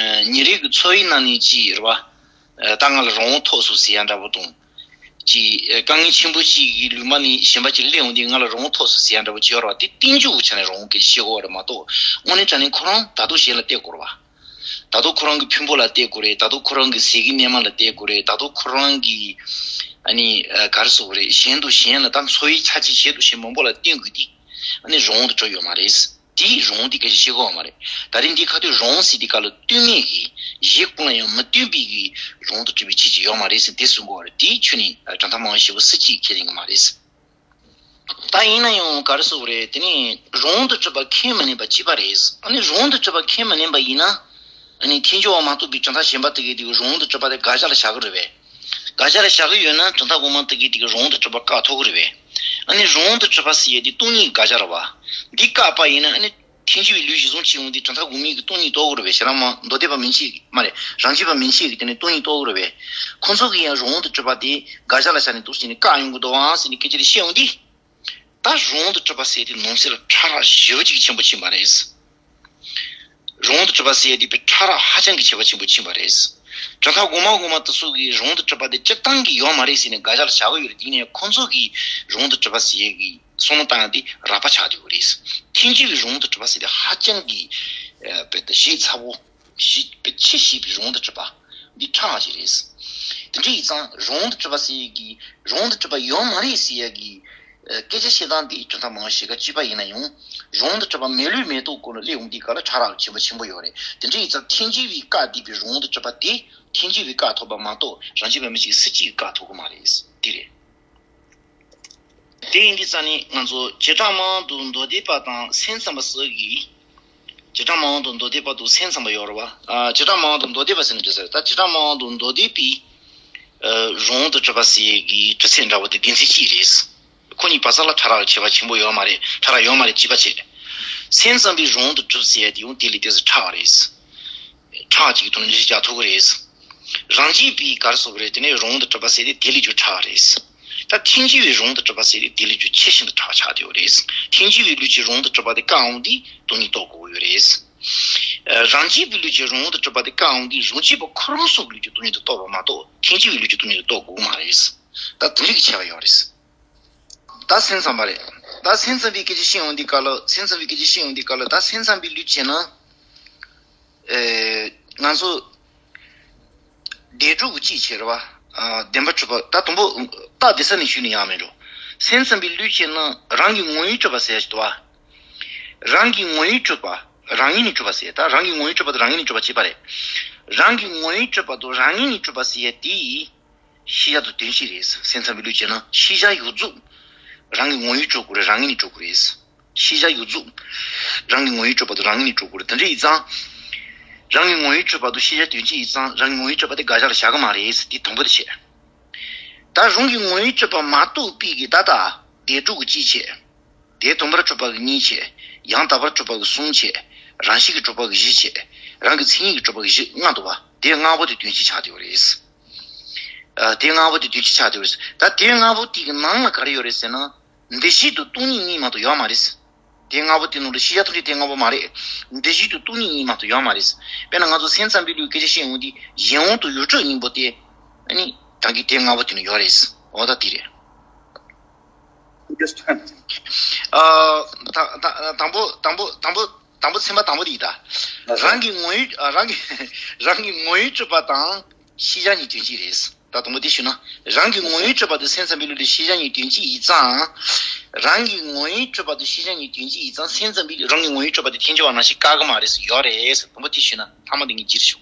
ཉིན་རེ་གི་འཚོ་བའི་ནང་ནས་ཅིག་རེད་བ། ད་ང་ལ་རང་དབང་ཐོབ་སོང་ཟེར་ཡ་འདྲ་པོ་དང་། ཅིག་དཀའ་ངལ་ཆེན་པོ་ཅིག་གི་ལུང་པ་ནས་གཞན་པ་ཅིག་སླེབས་འོང་དུས་ང་ལ་རང་དབང་ཐོབ་སོང་ཟེར་ཡ་འདྲ་པོ་ཅིག་ཡོད་རེད་བ། དེ་རྟེན་འབྱུང་གི་ཆ་ནས་རང་དབང་སྐད་ཆ་བཤད་དགོས་པ་རེད་མ་གཏོགས་དངོས་གནས་དྲང་གནས་ཁོ་རང་ད་དུང་གཞན་ལ་བལྟ་དགོས་རེད་བ། ད་དུང་ཁོ་རང་གི་ཕུང་པོ་ལ་བལྟ་དགོས་རེད། ད་དུང་ཁོ་རང་གི་ཟས་ཀྱི་སྣོན་མ་ལ་བལྟ་དགོས་རེད། ད་དུང་ཁོ་རང་གི་ཨ་ནི་ཨ། ག་རེ་ཟེར་དགོས་རེད། གཞན་དུ་གཞན་ལ་ད་འཚོ་བའི་ཆ་རྐྱེན་གཞན་དུ་གཞན་མང་པོ་ལ་བརྟེན་དགོས་དུས་ཨ་ནི་རང་དབང་དུ་གྲུབ་ཡོད་མ་རེད། དེའི་རང་དབང་དེ་སྐད་ཆ་བཤད་དགོས་པ་མ་རེད། ད་རིང་འདི་ཁ་ཐུག་རང་དབང་ཟེར་དུས་སྐབས་ལ་ལྟོས་མེད་ཀྱི་གཞན་གང་ལ་ཡང་མི་ལྟོས་པའི་གི་རང་དབང་དུ་གྲུབ་པའི་ཆོས་ཅིག་ཡོད་མ་རེད་ཟེར་དེ་གསུང་དགོས་པ་རེད། དེའི་ཆོས་ནི་གྲུབ་མཐའ་སྨྲ་བ་བཞི་པོ་སུ་གཅིག་ཁས་ལེན་གྱི་མ་རེད། ད་ཡིན་ན་ཡང་ག་རེ་ཟེར་དགོས་རེད། དེ་ནི་རང་དབང་དུ་གྲུབ་པ་ཁས་མི་ལེན་པ་གཅིག་པ་རེད། ཨ་ནི་རང་དབང་དུ་གྲུབ་པ་ཁས་མི་ལེན་པ་ཡིན་ན། ཨ་ནི་ཐལ་འགྱུར་བ་མ་གཏོགས་པའི་གྲུབ་མཐའ་གཞན་པ་དེ་གའི་དེ་གི་རང་དབང་དུ་གྲུབ་པ་དེ་དགག་བྱ་ལ་བཞག་གི་རེད་པས། དགག་བྱ་ལ་བཞག་གི་ཡོད་ན་གྲུབ་མཐའ་གོང་མ་དེ་གའི་དེ་གི་རང་དབང་དུ་གྲུབ་པ་བཀག་ཐུབ་ཀྱི་རེད་པས། ཨ་ནི་རང་དབང་དུ་གྲུབ་པ་ཟེར་ཡས་དེ་སྟོང་ཉིད་དགག་བྱ་རེད་པ། འདི་བཀག་པ་ཡིན་ན་ཨ་ནི། ཐལ་འགྱུར་བའི་ལུགས་གཞིར་བཟུང་བྱས་ཡོང་དུས་གྲུབ་མཐའ་གོང་མའི་གི་སྟོང་ཉིད་རྟོགས་ཀྱི་རེད་པས། ཞེ་དྲག་མ་མདོ་སྡེ་པ་མན་ཆད་ཀྱི་མ་རེད། རང་རྒྱུད་པ་མན་ཆད་ཀྱི་དེ་ནི་སྟོང་ཉིད་རྟོགས་ཀྱི་རེད་པས། ཁོ་ཚོ་གིས་ཡང་རང་དབང་དུ་གྲུབ་པ་དེ་དགག་བྱ་ལ་བཞག་ནས་འདུག་ཟེར་ནས་བཀག་ཡོང་གི་འདུག་ཨང་ཟེར་ནས་སྐད་ཆ་དེ་བཤད་ཡོང་དུས། ད་རང་དབང་དུ་གྲུབ་པ་ཟེར་དེ་ནང་གསེས་ལ་ཕྲ་རགས་ཞེ་པོ་ཅིག་ཆེན་པོ་ཕྱིན་པ་རེད། རང་དབང་དུ་གྲུབ་པ་ཟེར་དེ་པའི་ཕྲ་རགས་ཧ་ཅང་གི་ཁྱད་པར་ཆེན་པོ་ཕྱིན་པ་རེད། གྲུབ་མཐའ་གོང་མ་གོང་མ་དེ་ཚོ་གིས་རང་དབང་དུ་གྲུབ་པ་དེ་སྤྱིར་བཏང་གི་ཡོད་མ་རེད་ཟེར་ནས་དགག་བྱ་ལ་བཞག་གི་ཡོད་རེད། དེ་ནས་ཁོང་ཚོ་གིས་རང་དབང་དུ་གྲུབ་པ་ཟེར་གི་བསམ་བློ་བཏང་ཡག་དེ་རགས་པ་ཆགས་བསྡད་ཡོད་རེད། ཐལ་འགྱུར་བའི་རང་དབང་དུ་གྲུབ་པ་ཟེར་དེ་ཧ་ཅང་གི་ཨ། དཔེ་ད་ཞིབ་ཚགས་པོ། ཞིབ་དཔེ་ཆེས་ཞིབ་པའི་རང་དབང་དུ་གྲུབ་པ་འདི་ཕྲ་བ་ཞིག་རེད། དེ་འདྲ་ཡིན་ཙང་རང་དབང་དུ་གྲུབ་པ་ཟེར་ཡག་གི་རང་དབང་དུ་གྲུབ་པ་ཡོད་མ་རེད་ཟེར་ཡག་གི་ཨ། སྐད་ཆ་བཤད་སྟངས་འདི་གྲུབ་མཐའ་སྨྲ་བ་བཞི་ཀ་གཅིག་པ་ཡིན་ན་ཡང་རང་དབང་དུ་གྲུབ་པ་མེད་ལུགས་མེད་རྟོགས་སྐོར་ལ་སླེབས་ཡོང་དུས་སྐབས་ལ་ཕྲ་རགས་ཆེན་པོ་ཆེན་པོ་ཡོད་རེད། དེ་འདྲ་ཡིན་ཙང་ཐལ་འགྱུར་བས་བཀག་བསྡད་པའི་རང་དབང་དུ་གྲུབ་པ་དེ་ཐལ་འགྱུར་བས་བཀག་ཐུབ་པ་མ་གཏོགས་རང་རྒྱུད་པ་མི་གཅིག་སུ་གཅིག་གིས་བཀག་ཐུབ་ཀྱི་མ་རེད། འདི་རེད། དེ་ཡིན་དུས་ཙང་ནི་ང་ཚོ་བྱེ་བྲག་སྨྲ་བ་དང་མདོ་སྡེ་པ་དང་སེམས་ཙམ་པ་སོགས་ཀྱིས། བྱེ་བྲག་སྨྲ་བ་དང་མདོ་སྡེ་པ་དང་སེམས་ཙམ་པ་ཡོད་རེད་བ། ཨ། བྱེ་བྲག་སྨྲ་བ་དང་མདོ་སྡེ་པ་ཟེར་ན་འགྲིག་ས་རེད། ད་བྱེ་བྲག་སྨྲ་བ་དང་མདོ་སྡེ་པའི་ཨ། རང་དབང་དུ་གྲུབ་པ་ཟེར་ཡག་གི་གྲུབ་ཚུལ་འདྲ་བོ་དེ་སྡེ་ཚན་གཅིག་རེད། ཁོ་གཉིས་བར་ས་ལ་ཕྲ་རགས་ཁྱད་པར་ཆེན་པོ་ཡོད་མ་རེད། ཕྲ་རགས་ཡོད་མ་རེད་གཅིག་པ་བྱས། སེམས་ཙམ་པའི་རང་དབང་དུ་གྲུབ་ཟེར་ཡག་དེ་ཡང་དེ་ལས་ཏོག་ཙམ་ཕྲ་བ་རེད། ཕྲ་བ་གཅིག་གི་ཐོག་ནས་འགྲེལ་བཤད་རྒྱག་ཐུབ་ཀྱི་རེད། རང་རྒྱུད་པའི་ག་རེ་ཟེར་དགོས་རེད། དེ་ནས་རང་དབང་དུ་གྲུབ་པ་ཟེར་དེ་དེ་ལས་ཀྱང་ཕྲ་བ་རེད། ད་ཐལ་འགྱུར་བའི་རང་དབང་དུ་གྲུབ་པ་ཟེར་དེ་དེ་ལས་ཀྱང་ཆེས་ཤིན་ཏུ་ཕྲ་བ་ཆགས་བསྡད་ཡོད་རེད། ཐལ་འགྱུར་བའི་ལུགས་ཀྱི་རང་དབང་དུ་གྲུབ་པ་དེ་བཀག་འོང་དུས་སྟོང་ཉིད་རྟོགས་དགོས་ཡོད་རེད། ཨ། རང་རྒྱུད་པའི་ལུགས་ཀྱི་རང་དབང་དུ་གྲུབ་པ་དེ་བཀག་འོང་དུས་རང་རྒྱུད་པ་ཁོ་རང་སོགས་ཀྱི་ལུགས་ཀྱི་སྟོང་ཉིད་དུ་རྟོགས་པ་མ་གཏོགས་ཐལ་འགྱུར་བའི་ལུགས་ཀྱི་སྟོང་ཉིད་དུ་རྟོགས་དགོས་མ་རེད། ད་དེ་འདྲ་གི་ཁྱད་པར་ཡོད་རེད། ད་སེམས་ཙམ་པ་རེད། ད་སེམས་ཙམ་པའི་སྐད་ཆ་བཤད་ཡོང་དུས་སྐབས་ལ་སེམས་ཙམ་པའི་སྐད་ཆ་བཤད་ཡོང་དུས་སྐབས་ལ་ད་སེམས་ཙམ་པའི་ལུགས་བྱས་ན། ཨེ། ང་ཚོ་བདེན་གྲུབ་ཀྱི་གཅིག་བྱས་རེད་བ། ཨ། བདེན་པར་གྲུབ་པ་ད་དང་པོ་རྟགས་བདེ་ས་ནས་ཞུས་ནས་ཡང་མིན་འགྲོ། སེམས་ཙམ་པའི་ལུགས་བྱས་ན་རང་གི་ངོ་བོས་གྲུབ་པ་ཟེར་ཡ་ཞིག་འདུག་བ། རང་གི་ངོ་བོས་གྲུབ་པ་རང་ཉིད་ནས་གྲུབ་པ་ཟེར། ད་རང་གི་ངོ་བོས་གྲུབ་པ་དང་རང་ཉིད་ནས་གྲུབ་པ་བྱས་པ་རེད། རང་གི་ངོ་བོས་གྲུབ་པ་དང་རང་ཉིད་ནས་གྲུབ་པ་ཟེར་ཡ་དེ་ཤེས་བྱ་དང་དོན་སྤྱི་རེད། སེམས་ཙམ་པའི་ལུགས་བྱས་ན་ཤེས་བྱ་ཡོངས་རྫོགས་རང་གི་ངོ་བོས་གྲུབ་དགོས་རེད། རང་ཉིད་ནས་གྲུབ་དགོས་རེད། ཤེས་བྱ་ཡོངས་རྫོགས་རང་གི་ངོ་བོས་གྲུབ་པ་དང་རང་ཉིད་ནས་གྲུབ་དགོས་རེད། དེ་འདྲ་ཡིན་ཙང་། རང་གི་ངོ་བོས་གྲུབ་པ་དང་ཤེས་བྱ་དོན་སྤྱི་ཡིན་ཙང་རང་གི་ངོ་བོས་གྲུབ་པ་དེ་དགག་བྱ་ལ་བཞག་གི་མ་རེད། དེ་དང་པོ་དེ་བྱས། ད་རང་གི་ངོ་བོས་གྲུབ་པ་མ་གཏོགས་པའི་གི་ད་ལྟ་དེ་གྲུབ་ཀྱི་གཅིག་བྱས། དེ་དང་པོར་གྲུབ་པ་གི་གཉིས་བྱས། ཡང་དག་པར་གྲུབ་པ་གི་གསུམ་བྱས། རང་བཞིན་གྱིས་གྲུབ་པ་གི་བཞི་བྱས། རང་གི་མཚན་ཉིད་ཀྱིས་གྲུབ་པ་གི་བཞི་ལྔ་འདུག་བ། དེ་ལྔ་པོ་དེ་དོན་སྤྱི་ཆགས་བསྡད་ཡོད་རེད། ཨ། དེ་ལྔ་པོ་དེ་དོན་སྤྱི་ཆགས་བསྡད་ཡོད་རེད། ད་དེ་ལྔ་པོ་དེ་གི་ནང་ལ་ག་རེ་ཡོད་རེད་ཟེར་ན། འདུ་བྱེད་དང་སྟོང་ཉིད་གཉིས་མ་གཏོགས་ཡོད་མ་རེད། དེ་ལྔ་པོ་དེ་ནང་ལ་ཤེས་བྱ་ཐམས་ཅད་དེ་ལྔ་པོ་མ་རེད། འདུ་བྱེད་དང་སྟོང་ཉིད་གཉིས་མ་གཏོགས་ཡོད་མ་རེད། དཔེར་ན་ང་ཚོ་སེམས་ཙམ་པའི་ལུགས་སྐད་ཆ་བཤད་ཡོང་དུས་གཞན་དབང་དང་ཡོངས་གྲུབ་གཉིས་པོ་དེ། ཨ་ནི་ད་གིན་དེ་ལྔ་པོ་དེ་ནང་ཡོད་རེད། འོ་ད་དེ་རེད། ཨ། ད་ད་དང་པོ་དང་པོ་དང་པོ་དང་པོ་ཚན་པ་དང་པོ་དེ་ཡིན་ད། རང་གི་ངོ་བོས་ཨ། རང་གི་རང་གི་ངོ་བོས་གྲུབ་པ་དང་ཤེས་བྱ་གཉིས་དོན་སྤྱི་རེད། ད་དང་པོ་དེ་ཞུ་ན། རང་གི་ངོ་བོས་གྲུབ་པ་དང་སེམས་ཙམ་པའི་ལུགས་ལ་ཤེས་བྱ་གཉིས་དོན་སྤྱི་ཡིན་ཙང་། རང་གི་ངོ་བོས་གྲུབ་པ་དང་ཤེས་བྱ་གཉིས་དོན་སྤྱི་ཡིན་ཙང་སེམས་ཙམ་པའི་རང་གི་ངོ་བོས་གྲུབ་པ་དེ་འཐེན་འཁྱེར་བ་ནང་བཞིན་བཀག་གི་མ་རེད་ཟེར་ཡོད་རེད་ཟེར། དང་པོ་དེ་ཞུ་ན་ཐ་མ་དེ་ངས་བསྒྱུར་ཞུ།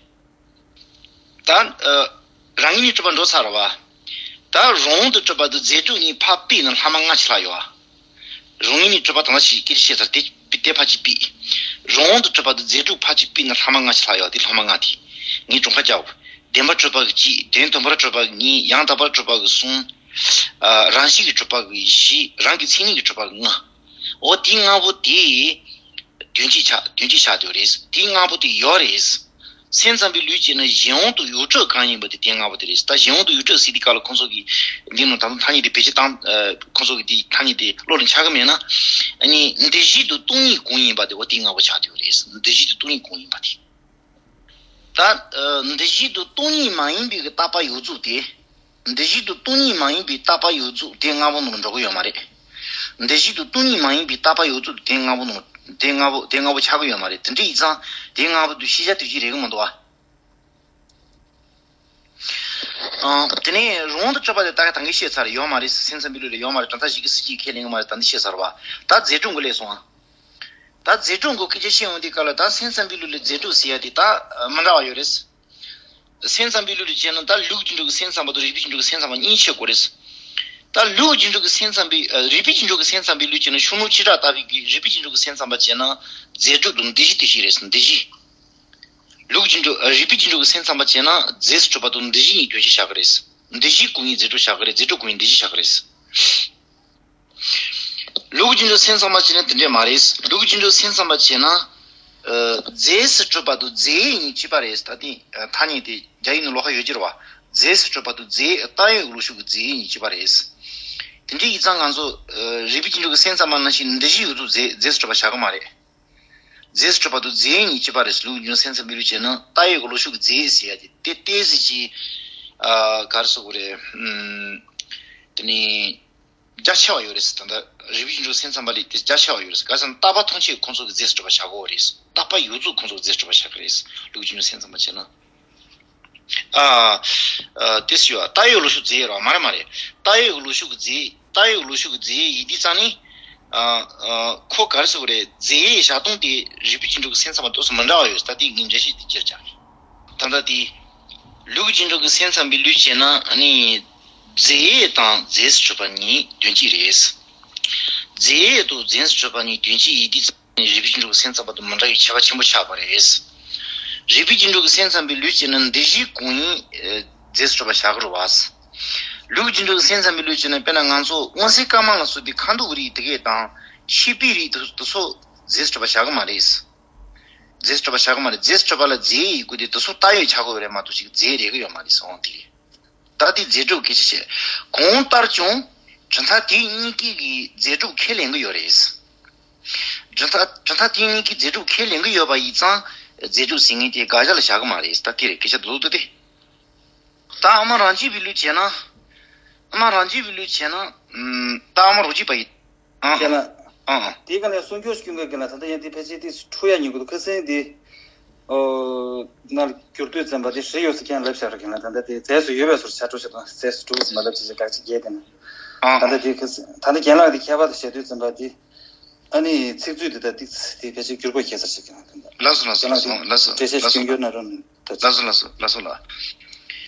ད། ཨ། རང་ཉིད་ནས་གྲུབ་པ་འགྲོ་ཚར་བ། ད་རང་དབང་དུ་གྲུབ་པ་དང་རྫས་གྲུབ་གཉིས་ཕར་ཕུད་ན་ལྷག་མ་ལྔ་ཅིག་ལྷག་ཡོད་ཨ། རང་ཉིད་ནས་གྲུབ་པ་དང་ཞིག་སྐད་ཆ་བཤད་ཚར་དེ་དེ་ཕར་ཅིག་ཕུད། རང་དབང་དུ་གྲུབ་པ་དང་རྫས་གྲུབ་ཕར་ཅིག་ཕུད་ན་ལྷག་མ་ལྔ་ཅིག་ལྷག་ཡོད་དེ་ལྷག་མ་ལྔ་དེ། ངས་གྲངས་ཀ་རྒྱག་གོ། བདེན་པར་གྲུབ་པ་གི་གཅིག་དོན་དམ་པར་གྲུབ་པ་གི་གཉིས་ཡང་དག་པར་གྲུབ་པ་གི་གསུམ། ཨ། རང་བཞིན་གྱིས་གྲུབ་པ་གི་བཞི། རང་གི་མཚན་ཉིད་ཀྱིས་གྲུབ་པ་གི་ལྔ། འོ་དེ་ལྔ་པོ་དེ། དོན་སྤྱི་ཆགས་དོན་སྤྱི་ཆགས་དེ་རེད། དེ་ལྔ་པོ་དེ་ཡོད་རེད། སེམས་ཙམ་པའི་ལུགས་བྱས་ན་གཞན་དབང་དང་ཡོངས་གྲུབ་གང་ཡིན་པ་དེ་དེ་ལྔ་པོ་དེ་རེད། ད་གཞན་དབང་དང་ཡོངས་གྲུབ་ཟེར་དུས་སྐབས་ལ་ཁོང་ཚོ་གིས་འདི་ནང་ད་དུང་ཐ་སྙད་དེ་བེད་སྤྱོད་བཏང་། ཨ། ཁོང་ཚོ་གིས་དེ་ཐ་སྙད་དེ་བློ་ལ་འཆར་གི་མེད་ན། ཨ་ནི་འདུ་བྱེད་དང་སྟོང་ཉིད་གང་ཡིན་པ་དེ་འོ་དེ་ལྔ་པོ་ཆགས་དོན་རེད། འདུ་བྱེད་དང་སྟོང་ཉིད་གང་ཡིན་པ་དེ། ད། ཨ། འདུ་བྱེད་དང་སྟོང་ཉིད་མ་ཡིན་པའི་གི་རྟག་པ་ཡོངས་རྫོགས་དེ། འདུ་བྱེད་དང་སྟོང་ཉིད་མ་ཡིན་པའི་རྟག་པ་ཡོངས་རྫོགས་དེ་ལྔ་པོ་ནང་ལ་འགྲོ་གི་ཡོད་མ་རེད། འདུ་བྱེད་དང་སྟོང་ཉིད་མ་ཡིན་པའི་རྟག་པ་ཡོངས་རྫོགས་དེ་ལྔ་པོ་ནང་དེ་ལྔ་པོ་དེ་ལྔ་པོ་ཆགས་གི་ཡོད་མ་རེད། དེ་འདྲ་ཡིན་ཙང་དེ་ལྔ་པོ་དེ་ཤེས་བྱ་དོན་སྤྱི་རེད་གི་མི་འདུག་ཨ། ཨང་། དེ་ནས་རང་དབང་དུ་གྲུབ་པ་དེ་ད་ག་ད་གིན་བཤད་ཚར་ཡོད་མ་རེད། སེམས་ཙམ་པའི་ལུགས་ལ་ཡོད་མ་རེད། གྲུབ་མཐའ་བཞི་གི་སྲིད་བྱུས་ཁས་ལེན་གི་མ་རེད། ད་འདི་བཤད་ཚར་བ། ད་རྫས་གྲུབ་གི་སླེབས་སོང་ཨ། ད་རྫས་གྲུབ་གི་སྐད་ཆ་བཤད་ཡོང་དུས་སྐབས་ལ་ད་སེམས་ཙམ་པའི་ལུགས་ལ་རྫས་གྲུབ་ཟེར་ཡ་དེ་ད་མི་འདྲ་བ་ཡོད་རེད། སེམས་ཙམ་པའི་ལུགས་ལ་བྱས་ན་ད་ལུགས་ཀྱི་འགྲོ་གི་སེམས་ཙམ་པ་དང་རིགས་པའི་ཀྱི་འགྲོ་གི་སེམས་ཙམ་པ་གཉིས་ཕྱེ་དགོས་རེད། ད་ལུགས་ཀྱི་འགྲོ་གི་སེམས་ཙམ་པའི་ཨ། རིགས་པའི་ཀྱི་འགྲོ་གི་སེམས་ཙམ་པའི་ལུགས་བྱས་ན་ཤུ་མོ་ཅི་ར་ལྟ་བུའི་གི་རིགས་པའི་ཀྱི་འགྲོ་གི་སེམས་ཙམ་པ་བྱས་ན་རྫས་གྲུབ་དང་འདུ་བྱེད་དེ་ཞིག་རེད། འདུ་བྱེད། ལུགས་ཀྱི་འགྲོ་ཨ། རིགས་པའི་ཀྱི་འགྲོ་གི་སེམས་ཙམ་པ་བྱས་ན་རྫས་སུ་གྲུབ་པ་དང་འདུ་བྱེད་གཉིས་དོན་སྤྱི་བཞག་གི་རེད། འདུ་བྱེད་གང་ཡིན་རྫས་གྲུབ་བཞག་གི་རེད། རྫས་གྲུབ་གང་ཡིན་འདུ་བྱེད་བཞག་གི་རེད། ལུགས་ཀྱི་འགྲོ་སེམས་ཙམ་པ་བྱས་ན་དེ་འདྲས་མ་རེད། ལུགས་ཀྱི་འགྲོ་སེམས་ཙམ་པ་བྱས་ན། ཨ། རྫས་སུ་གྲུབ་པ་དང་རྫས་ཡོད་གཉིས་གཅིག་པ་རེད། ད་ཐེངས་ཐ་སྙད་དེ་རྒྱ་ཡིག་ནང་ལོགས་ཀ་ཡོད་ཀྱི་རེད་བ། རྫས་སུ་གྲུབ་པ་དང་རྫས་བཏགས་ཡོད་ཀྱི་ལོག་ཤུགས་ཀྱི་རྫས་ཡོད་གཉིས་གཅིག་པ་རེད། དེ་འདྲས་ཡིན་ཙང་ང་ཚོ་ཨ། རིགས་པའི་ཀྱི་འགྲོ་གི་སེམས་ཙམ་པ་ནང་བཞིན་འདུ་བྱེད་ཡོད་དུས་རྫས་རྫས་སུ་གྲུབ་པ་བཞག་གི་མ་རེད། རྫས་སུ་གྲུབ་པ་དང་རྫས་ཡོད་གཉིས་གཅིག་པ་རེད། ལུགས་ཀྱི་འགྲོ་སེམས་ཙམ་པའི་ལུགས་བྱས་ན་བཏགས་ཡོད་ཀྱི་ལོག་ཤུགས་ཀྱི་རྫས་ཟེར་ཡ་དེ་དེ་ཏོག་ཙམ་ཅིག་ཨ། ག་རེ་ཟེར་དགོས་རེད། ཨམ། དེ་ནི། རྒྱ་ཆེ་བ་ཡོད་རེད། ད་ལྟ་རིགས་པའི་ཀྱི་འགྲོ་སེམས་ཙམ་པ་ལས་དེ་རྒྱ་ཆེ་བ་ཡོད་རེད། ག་ཟེར་ན་རྟག་པ་ཐམས་ཅད་ཁོང་ཚོ་གི་རྫས་སུ་གྲུབ་པ་བཞག་གི་ཡོད་རེད། རྟག་པ་ཡོངས་རྫོགས་ཁོང་ཚོ་གི་རྫས་སུ་གྲུབ་པ་བཞག་གི་རེད། ལུགས་ཀྱི་འགྲོ་སེམས་ཙམ་པ་བྱས་ན། ཨ། ཨ། དེ་སུ་ཡོད། བཏགས་ཡོད་ལོག་ཤུགས་རྫས་ཡོད་རེད་བ། མ་རེད་མ་རེད། བཏགས་ཡོད་ལོག་ཤུགས་ཀྱི་རྫས། བཏགས་ཡོད་ལོག་ཤུགས་ཀྱི་རྫས་ཡིན་དུས་ཙང་ནི། ཨ། ཨ། ཁོ་ག་རེ་ཟེར་དགོས་རེད། རྫས་བཞག་སྟངས་དེ་རིགས་པའི་ཀྱི་འགྲོ་གི་སེམས་ཙམ་པ་ཏོག་ཙམ་མི་འདྲ་བ་ཡོད། ད་དེ་ངས་འགྲེལ་བཤད་དེ་ཅིག་རྒྱག་གི། ད་ལྟ་དེ། ལུགས་ཀྱི་འགྲོ་གི་སེམས་ཙམ་པའི་ལུགས་བྱས་ན་ནི། རྫས་དང་རྫས་སུ་གྲུབ་པ་གཉིས་དོན་སྤྱི་རེད། རྫས་དང་རྫས་སུ་གྲུབ་པ་གཉིས་དོན་སྤྱི་ཡིན་དུས་ཙང་ནི་རིགས་པའི་ཀྱི་འགྲོ་གི་སེམས་ཙམ་པ་དང་མི་འདྲ་བའི་ཁྱད་པར་ཆེན་པོ་ཆགས་པ་རེད། རིགས་པའི་ཀྱི་འགྲོ་གི་སེམས་ཙམ་པའི་ལུགས་བྱས་ན་འདུ་བྱེད་གང་ཡིན་རྫས་སུ་གྲུབ་པ་བཞག་གི་རེད་བ། ལུགས་ཀྱི་འགྲོ་གི་སེམས་ཙམ་པའི་ལུགས་བྱས་ན་དཔེར་ན་ང་ཚོ་སྔོ་སེར་དཀར་དམར་ལ་སོགས་པའི་ཁ་དོག་གི་རིགས་དེ་གས་དང་ཤེས་པའི་རིགས་དེ་ཚོ་རྫས་སུ་གྲུབ་པ་བཞག་གི་མ་རེད། རྫས་སུ་གྲུབ་པ་བཞག་གི་མ་རེད། རྫས་སུ་གྲུབ་པ་ལ་རྫས་ཡིན་དགོས་ཏེ་དེ་ཚོ་བཏགས་ཡོད་ཆགས་དགོས་རེད་མ་གཏོགས་ཅིག་རྫས་རེད་གི་ཡོད་མ་རེད་ཟེར་འོང་དེ་རེད། ད་དེ་རྫས་གྲུབ་སྐད་ཆ་བཤད། གང་ལྟར་ཀྱང་གྲུབ་མཐའ་དེ་གཉིས་ཀའི་གི་རྫས་གྲུབ་ཁས་ལེན་གི་ཡོད་རེད། གྲུབ་མཐའ་གྲུབ་མཐའ་དེ་གཉིས་ཀའི་རྫས་གྲུབ་ཁས་ལེན་གི་ཡོད་པ་ཡིན་ཙང་རྫས་གྲུབ་ཟེར་མཁན་དེ་དགག་བྱ་ལ་བཞག་གི་མ་རེད། ད་དེ་རེད་སྐད་ཆ་རྡོག་རྡོག་དེ། ད་ཨ་མ་རང་རྒྱུད་པའི་ལུགས་བྱས་ན། ཨ་མ་རང་རྒྱུད་པའི་ལུགས་བྱས་ན། ཨམ། ད་ཨ་མ་རང་རྒྱུད་པ་ཡིན། ཨང་། རྒན་ལགས། ཨང་ཨང་། དེའི་སྒང་ལ་གསུང་སྐྱོར་ཞུ་མཁན་རྒན་ལགས། ད་ལྟ་ཡང་དེ་ཕལ་ཆེར་དེ་འཁྲུག་ཡ་ཉེན་ཁ་འདུག་ཁ་སང་དེ། ཨོ། ནར་འགྱུར་དུས་ཙམ་པ་དེ་རེད་ཡོད་ཟེར་མཁན་ལབ་བཞག་རེད་རྒན་ལགས། ད་ལྟ་དེ་རྫས་སུ་ཡོད་པའི་བཟོ་འདྲ་ཆ་འགྲོ་བྱེད་དང་རྫས་སུ་གྲུབ་ཟེར་མ་ལབ་བྱས་བྱས་དགག་བྱ་རྒྱས་དེ་ན། ད་ལྟ་དེ་ད་ལྟ་རྒན་ལགས་དེ་མཁས་པ་དང་བཤད་དུས་ཙམ་པ་དེ། ཨ་ནི་ཚིག་མཛོད་དེ་ད་ཏིག་ཙི་དེ་ཕལ་ཆེར་འགྱུར་བ་ཁྱད་མཚར་ཞིག་ཀྱང་ཐོན་པ། ལགས་སོ་ལགས་སོ་ལགས་སོ་ལགས་སོ་འགྲེལ་བཤད་ལགས་སོ་སྐྱོན་གྱུར་ན་རུང་ད་ལགས་སོ་ལགས་སོ་ལགས་སོ་ལགས།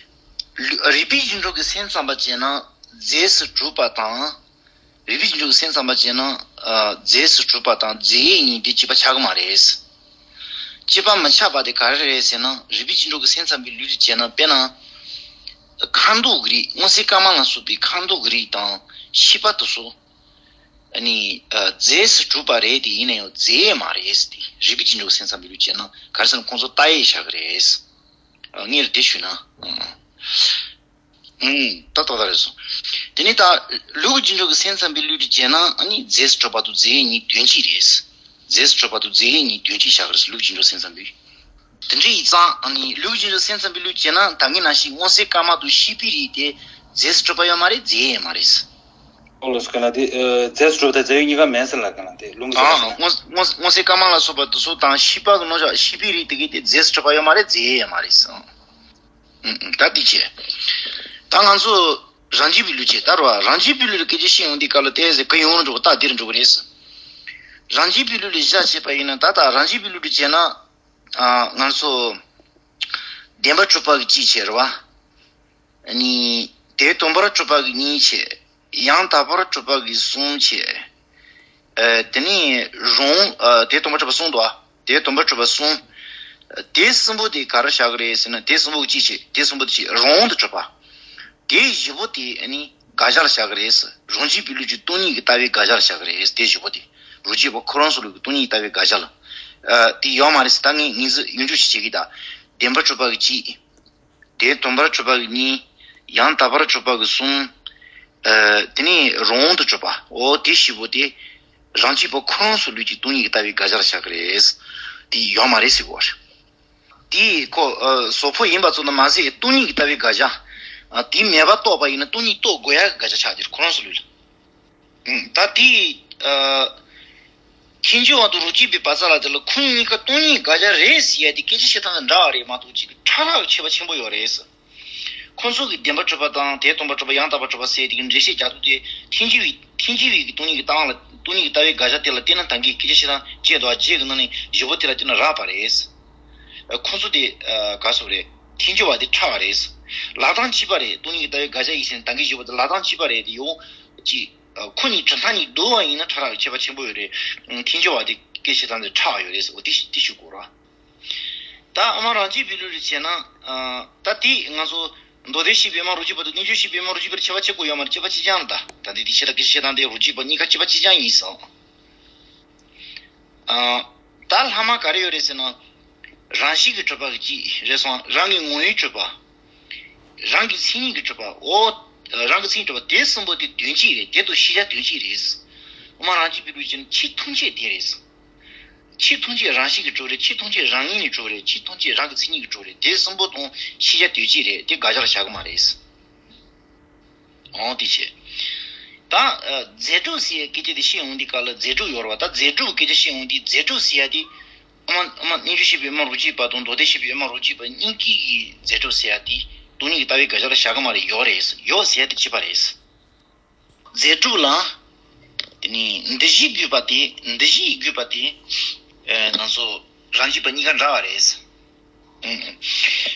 རིག་པའི་རྒྱུ་འགྲོ་གི་སེམས་ཙམ་པ་བྱས་ན་རྫས་སུ་གྲུབ་པ་དང་། རིག་པའི་རྒྱུ་འགྲོ་གི་སེམས་ཙམ་པ་བྱས་ན་ཨ་རྫས་སུ་གྲུབ་པ་དང་རྫས་ཡོད་གཉིས་དེ་གཅིག་པ་ཆགས་ཀྱི་མ་རེད། གཅིག་པ་མི་ཆགས་པ་དེ་ག་རེ་རེད་ཟེར་ན་རིག་པའི་རྒྱུ་འགྲོ་གི་སེམས་ཙམ་པའི་ལུགས་དེ་བྱས་ན་དཔེར་ན། ཁ་མདོག་གི་རིགས་མངོན་གསལ་དཀར་དམར་ལ་སོགས་པའི་ཁ་མདོག་གི་རིགས་དང་ཤེས་པ་དེ་ཚོ། ཨ་ནི་ཨ་རྫས་སུ་གྲུབ་པ་རེད་དེ་ཡིན་ན་ཡང་རྫས་མ་རེད་དེ་རིག་པའི་རྒྱུ་འགྲོ་གི་སེམས་ཙམ་པའི་ལུགས་བྱས་ན་ག་རེ་ཟེར་ན་ཁོང་ཚོ་ལྟ་བའི་བཞག་གི་རེད། ཨ་ངས་དེ་ཞུས་ན། ཨང་། ད་ཏག་ཏག་རེད་སོང་། དེ་ནས་ད་ལུགས་རྒྱུ་འགྲོ་གི་སེམས་ཙམ་པའི་ལུགས་དེ་བྱས་ན་ཨ་ནི་རྫས་སུ་གྲུབ་པ་དང་རྫས་ཡོད་གཉིས་དོན་གཅིག་རེད། རྫས་སུ་གྲུབ་པ་དང་རྫས་ཡོད་གཉིས་དོན་གཅིག་བཞག་གི་རེད་ལུགས་རྒྱུ་འགྲོ་སེམས་ཙམ་པའི། དེ་འདྲ་ཡིན་ཙང་ཨ་ནི་ལུགས་རྒྱུ་འགྲོ་སེམས་ཙམ་པའི་ལུགས་བྱས་ན་ད་གིན་ནང་བཞིན་མངོན་གསལ་དཀར་དམར་དང་ཤེས་པའི་རིགས་དེ་རྫས་སུ་གྲུབ་པ་ཡོད་མ་རེད་རྫས་ཡོད་མ་རེད། ཨོ་ལོས་ག་ལ་དེ་རྫས་སུ་གྲུབ་པ་དང་རྫས་ཡོད་གཉིས་ཀ་མེད་ཟེར་ལ་ག་ལ་དེ་ལུང་གི་ཨ་མངོན་མངོན་མངོན་གསལ་དཀར་དམར་ལ་སོགས་པ་དེ་ཚོ་དང་ཤེས་པ་གི་རྣོ་ཞག་ཤེས་པའི་རིགས་དེ་གས་དེ་རྫས་སུ་གྲུབ་པ་ཡོད་མ་རེད་རྫས་ཡོད་མ་རེད། ད་འདི་བྱས། ད་ང་ཚོ་རང་རྒྱུད་པའི་ལུགས་བྱས་ད་རུ་བ་རང་རྒྱུད་པའི་ལུགས་ལ་སྐད་ཆ་བཤད་ཡོང་དུས་སྐབས་ལ་ཏོག་ཙམ་གུ་ཡངས་འགྲོ་གི་རྟགས་འདིར་འགྲོ་གི་རེད། རང་རྒྱུད་པའི་ལུགས་ལ་གཞི་བྱས་པ་ཡིན་ན་ད་ལྟ་རང་རྒྱུད་པའི་ལུགས་ལ་བྱས་ན་ང་ཚོ་བདེན་པར་གྲུབ་པ་གི་གཅིག་བྱས་རུ་བ། ནི་དེ་སྟོང་པར་གྲུབ་པ་གི་གཉིས་བྱས། ཡང་དག་པར་གྲུབ་པ་གི་གསུམ་བྱས། ཨ་དེ་ནས་རང་ཨ་དེ་སྟོང་པར་གྲུབ་པ་གསུམ་དོ། དེ་སྟོང་པར་གྲུབ་པ་གསུམ། དེ་གསུམ་པོ་དེ་ག་རེ་བཞག་གི་རེད་ཟེར་ན་དེ་གསུམ་པོ་གཅིག་བྱས་དེ་གསུམ་པོ་དེ་བྱས་རང་དབང་དུ་གྲུབ་པ། དེ་བཞི་པོ་དེ་ཨ་ནི་དགག་བྱ་ལ་བཞག་གི་རེད། རང་རྒྱུད་པའི་ལུགས་ཀྱི་སྟོང་ཉིད་ཀྱི་ལྟ་བའི་དགག་བྱ་ལ་བཞག་གི་རེད་དེ་བཞི་པོ་དེ། རང་རྒྱུད་པ་ཁོ་རང་ཚོ་ལུགས་ཀྱི་སྟོང་ཉིད་ཀྱི་ལྟ་བའི་དགག་བྱ་ལ། ཨ་དེ་ཡོད་མ་རེད་ཟེར་ད་ངས་ངེས་འཛིན་ཡོངས་གྲུབ་ཞིག་བྱེད་ཀྱི་ད། བདེན་པར་གྲུབ་པ་གི་གཅིག་དེ་སྟོང་པར་གྲུབ་པ་གི་གཉིས། ཡང་དག་པར་གྲུབ་པ་གི་གསུམ། ཨ་དེ་ནས་རང་དབང་དུ་གྲུབ་པ། འོ་དེ་བཞི་པོ་དེ། རང་རྒྱུད་པ་ཁོ་རང་ཚོ་ལུགས་ཀྱི་སྟོང་ཉིད་ཀྱི་ལྟ་བའི་དགག་བྱ་ལ་བཞག་གི་རེད། དེ་ཡོད་མ་རེད་ཟེར་གོ་རེད། དེ་ཁོ་ཨ་ཟོ་ཕོ་ཡིན་པ་ཚོ་ནི་མ་ཟད་སྟོང་ཉིད་ཀྱི་ལྟ་བའི་དགག་བྱ། ཨ་དེ་མེད་པ་རྟོགས་པ་ཡིན་ན་སྟོང་ཉིད་རྟོགས་དགོས་ཡ་གི་དགག་བྱ་ཆགས་དེ་ཁོ་རང་ཚོ་ལུགས་ལ། ད་དེ། ཨ་ཐལ་འགྱུར་བ་དང་རང་རྒྱུད་པའི་བར་མཚམས་ལ་དེ་ལ་ཁོང་གཉིས་ཀ་སྟོང་ཉིད་དགག་བྱ་རེད་ཟེར་ཡ་དེ་སྐད་ཆ་བཤད་སྟངས་འདྲ་བ་རེད་མ་གཏོགས་ཅིག་ཕྲ་རགས་ཁྱད་པར་ཆེན་པོ་ཡོད་རེད། ཁོང་ཚོ་གིས་བདེན་པར་གྲུབ་པ་དང་དེ་སྟོང་པར་གྲུབ་པ་ཡང་དག་པར་གྲུབ་པ་ཟེར་དེ་གི་འགྲེལ་བཤད་རྒྱག་དུས་དེ་ཐལ་འགྱུར་བའི་ཐལ་འགྱུར་བའི་གི་སྟོང་ཉིད་ཀྱི་ལྟ་བ་ལ་སྟོང་ཉིད་ཀྱི་ལྟ་བའི་དགག་བྱ་དེ་ལ་བལྟས་ན་ད་གིན་སྐད་ཆ་བཤད་སྟངས་བཅས་དང་བཅས་ཀྱི་ནང་ནས་བཞི་པོ་དེ་ལ་བལྟས་ན་རགས་པ་རེད། ཁོང་ཚོ་དེ་ག་སོགས་རེད། ཐལ་འགྱུར་བ་དེ་ཕྲ་བ་རེད། ལག་རྡང་གཅིག་པ་རེད། སྟོང་ཉིད་ཀྱི་ལྟ་བའི་དགག་བྱ་ཡིན་ཟེར་ན་ད་གིན་བཞི་པོ་དེ་ལག་རྡང་གཅིག་པ་རེད་དེ་ཡོང་ཅིག་ཁོ་གཉིས་གྲུབ་མཐའ་གཉིས་བསྡུར་བ་ཡིན་ན་ཕྲ་རགས་ཁྱད་པར་ཆེན་པོ་ཡོད་རེད། ཐལ་འགྱུར་བ་དེ་སྐད་ཆ་དང་དེ་ཕྲ་བ་ཡོད་རེད་ཟེར་འོ་དེ་དེ་ཞུ་དགོས་ར། ད་ཨ་མ་རང་རྒྱུད་པའི་ལུགས་ལ་བྱས་ན། ད་དེ་ང་ཚོ་མདོ་སྡེ་བཤད་པའི་དབུ་མ་རང་རྒྱུད་པ་དང་རྣལ་འབྱོར་བཤད་པའི་དབུ་མ་རང་རྒྱུད་པར་ཁྱད་པར་ཆེ་པོ་ཡོད་མ་རེད། ཁྱད་པར་ཆེ་རྐྱང་རེད་ད། ད་དེ་དེ་བཤད་ད་སྐད་ཆ་བཤད་སྟངས་དེ་རང་རྒྱུད་པ་གཉིས་ཀ་ཁྱད་པར་ཆེ་རྐྱང་ཡིན་ཙང་། ད་ལྷག་མ་ག་རེ་ཡོད་རེད་ཟེར་ན། རང་བཞིན་གྱིས་གྲུབ་པ་གཅིག་རེད་སོང་རང་གི་ངོ་བོས་གྲུབ་པ། རང་གི་མཚན་ཉིད་ཀྱིས་གྲུབ་པ་འོ། རང་གི་མཚན་ཉིད་གྲུབ་པ་དེ་གསུམ་པོ་དེ་དོན་གཅིག་རེད། དེ་དང་ཤེས་བྱ་དོན་གཅིག་རེད། དབུ་མ་རང་རྒྱུད་པའི་ལུགས་ཀྱི་ཆོས་ཐམས་ཅད་དེ་རེད། ཆོས་ཐམས་ཅད་རང་བཞིན་གྱིས་གྲུབ་རེད། ཆོས་ཐམས་ཅད་རང་ངོས་ནས་གྲུབ་རེད། ཆོས་ཐམས་ཅད་རང་གི་མཚན་ཉིད་ཀྱིས་གྲུབ་རེད། དེ་གསུམ་པོ་དང་ཤེས་བྱ་དོན་གཅིག་རེད། དེ་དགག་བྱ་ལ་བཞག་གི་མ་རེད། འོང་དེ་བྱས། ད་རྫས་གྲུབ་ཟེར་ཡའི་སྐད་ཆ་དེ་བཤད་ཡོང་དུས་སྐབས་ལ་རྫས་གྲུབ་ཡོད་རེད་བ། ད་རྫས་གྲུབ་སྐད་ཆ་བཤད་ཡོང་དུས་རྫས་གྲུབ་ཟེར་ཡ་དེ་ཨ་མ་ཨ་མ་རྣལ་འབྱོར་བཤད་པའི་དབུ་མ་རང་རྒྱུད་པ་དང་མདོ་སྡེ་བཤད་པའི་དབུ་མ་རང་རྒྱུད་པ་གཉིས་ཀའི་གི་རྫས་གྲུབ་ཟེར་ཡ་དེ་སྟོང་ཉིད་ཀྱི་ལྟ་བའི་དགག་བྱ་ལ་བཞག་གི་མ་རེད། ཡོད་རེད། ཡོད་ཟེར་ཡ་དེ་བྱས་པ་རེད། རྫས་གྲུབ་ལ། དེ་ནས་འདུ་བྱེད་དགོས་པ་དེ་འདུ་བྱེད་དགོས་པ་དེ། ཨེ་ང་ཚོ་རང་རྒྱུད་པ་གཉིས་ཀ་འདྲ་བ་རེད། ཨུམ།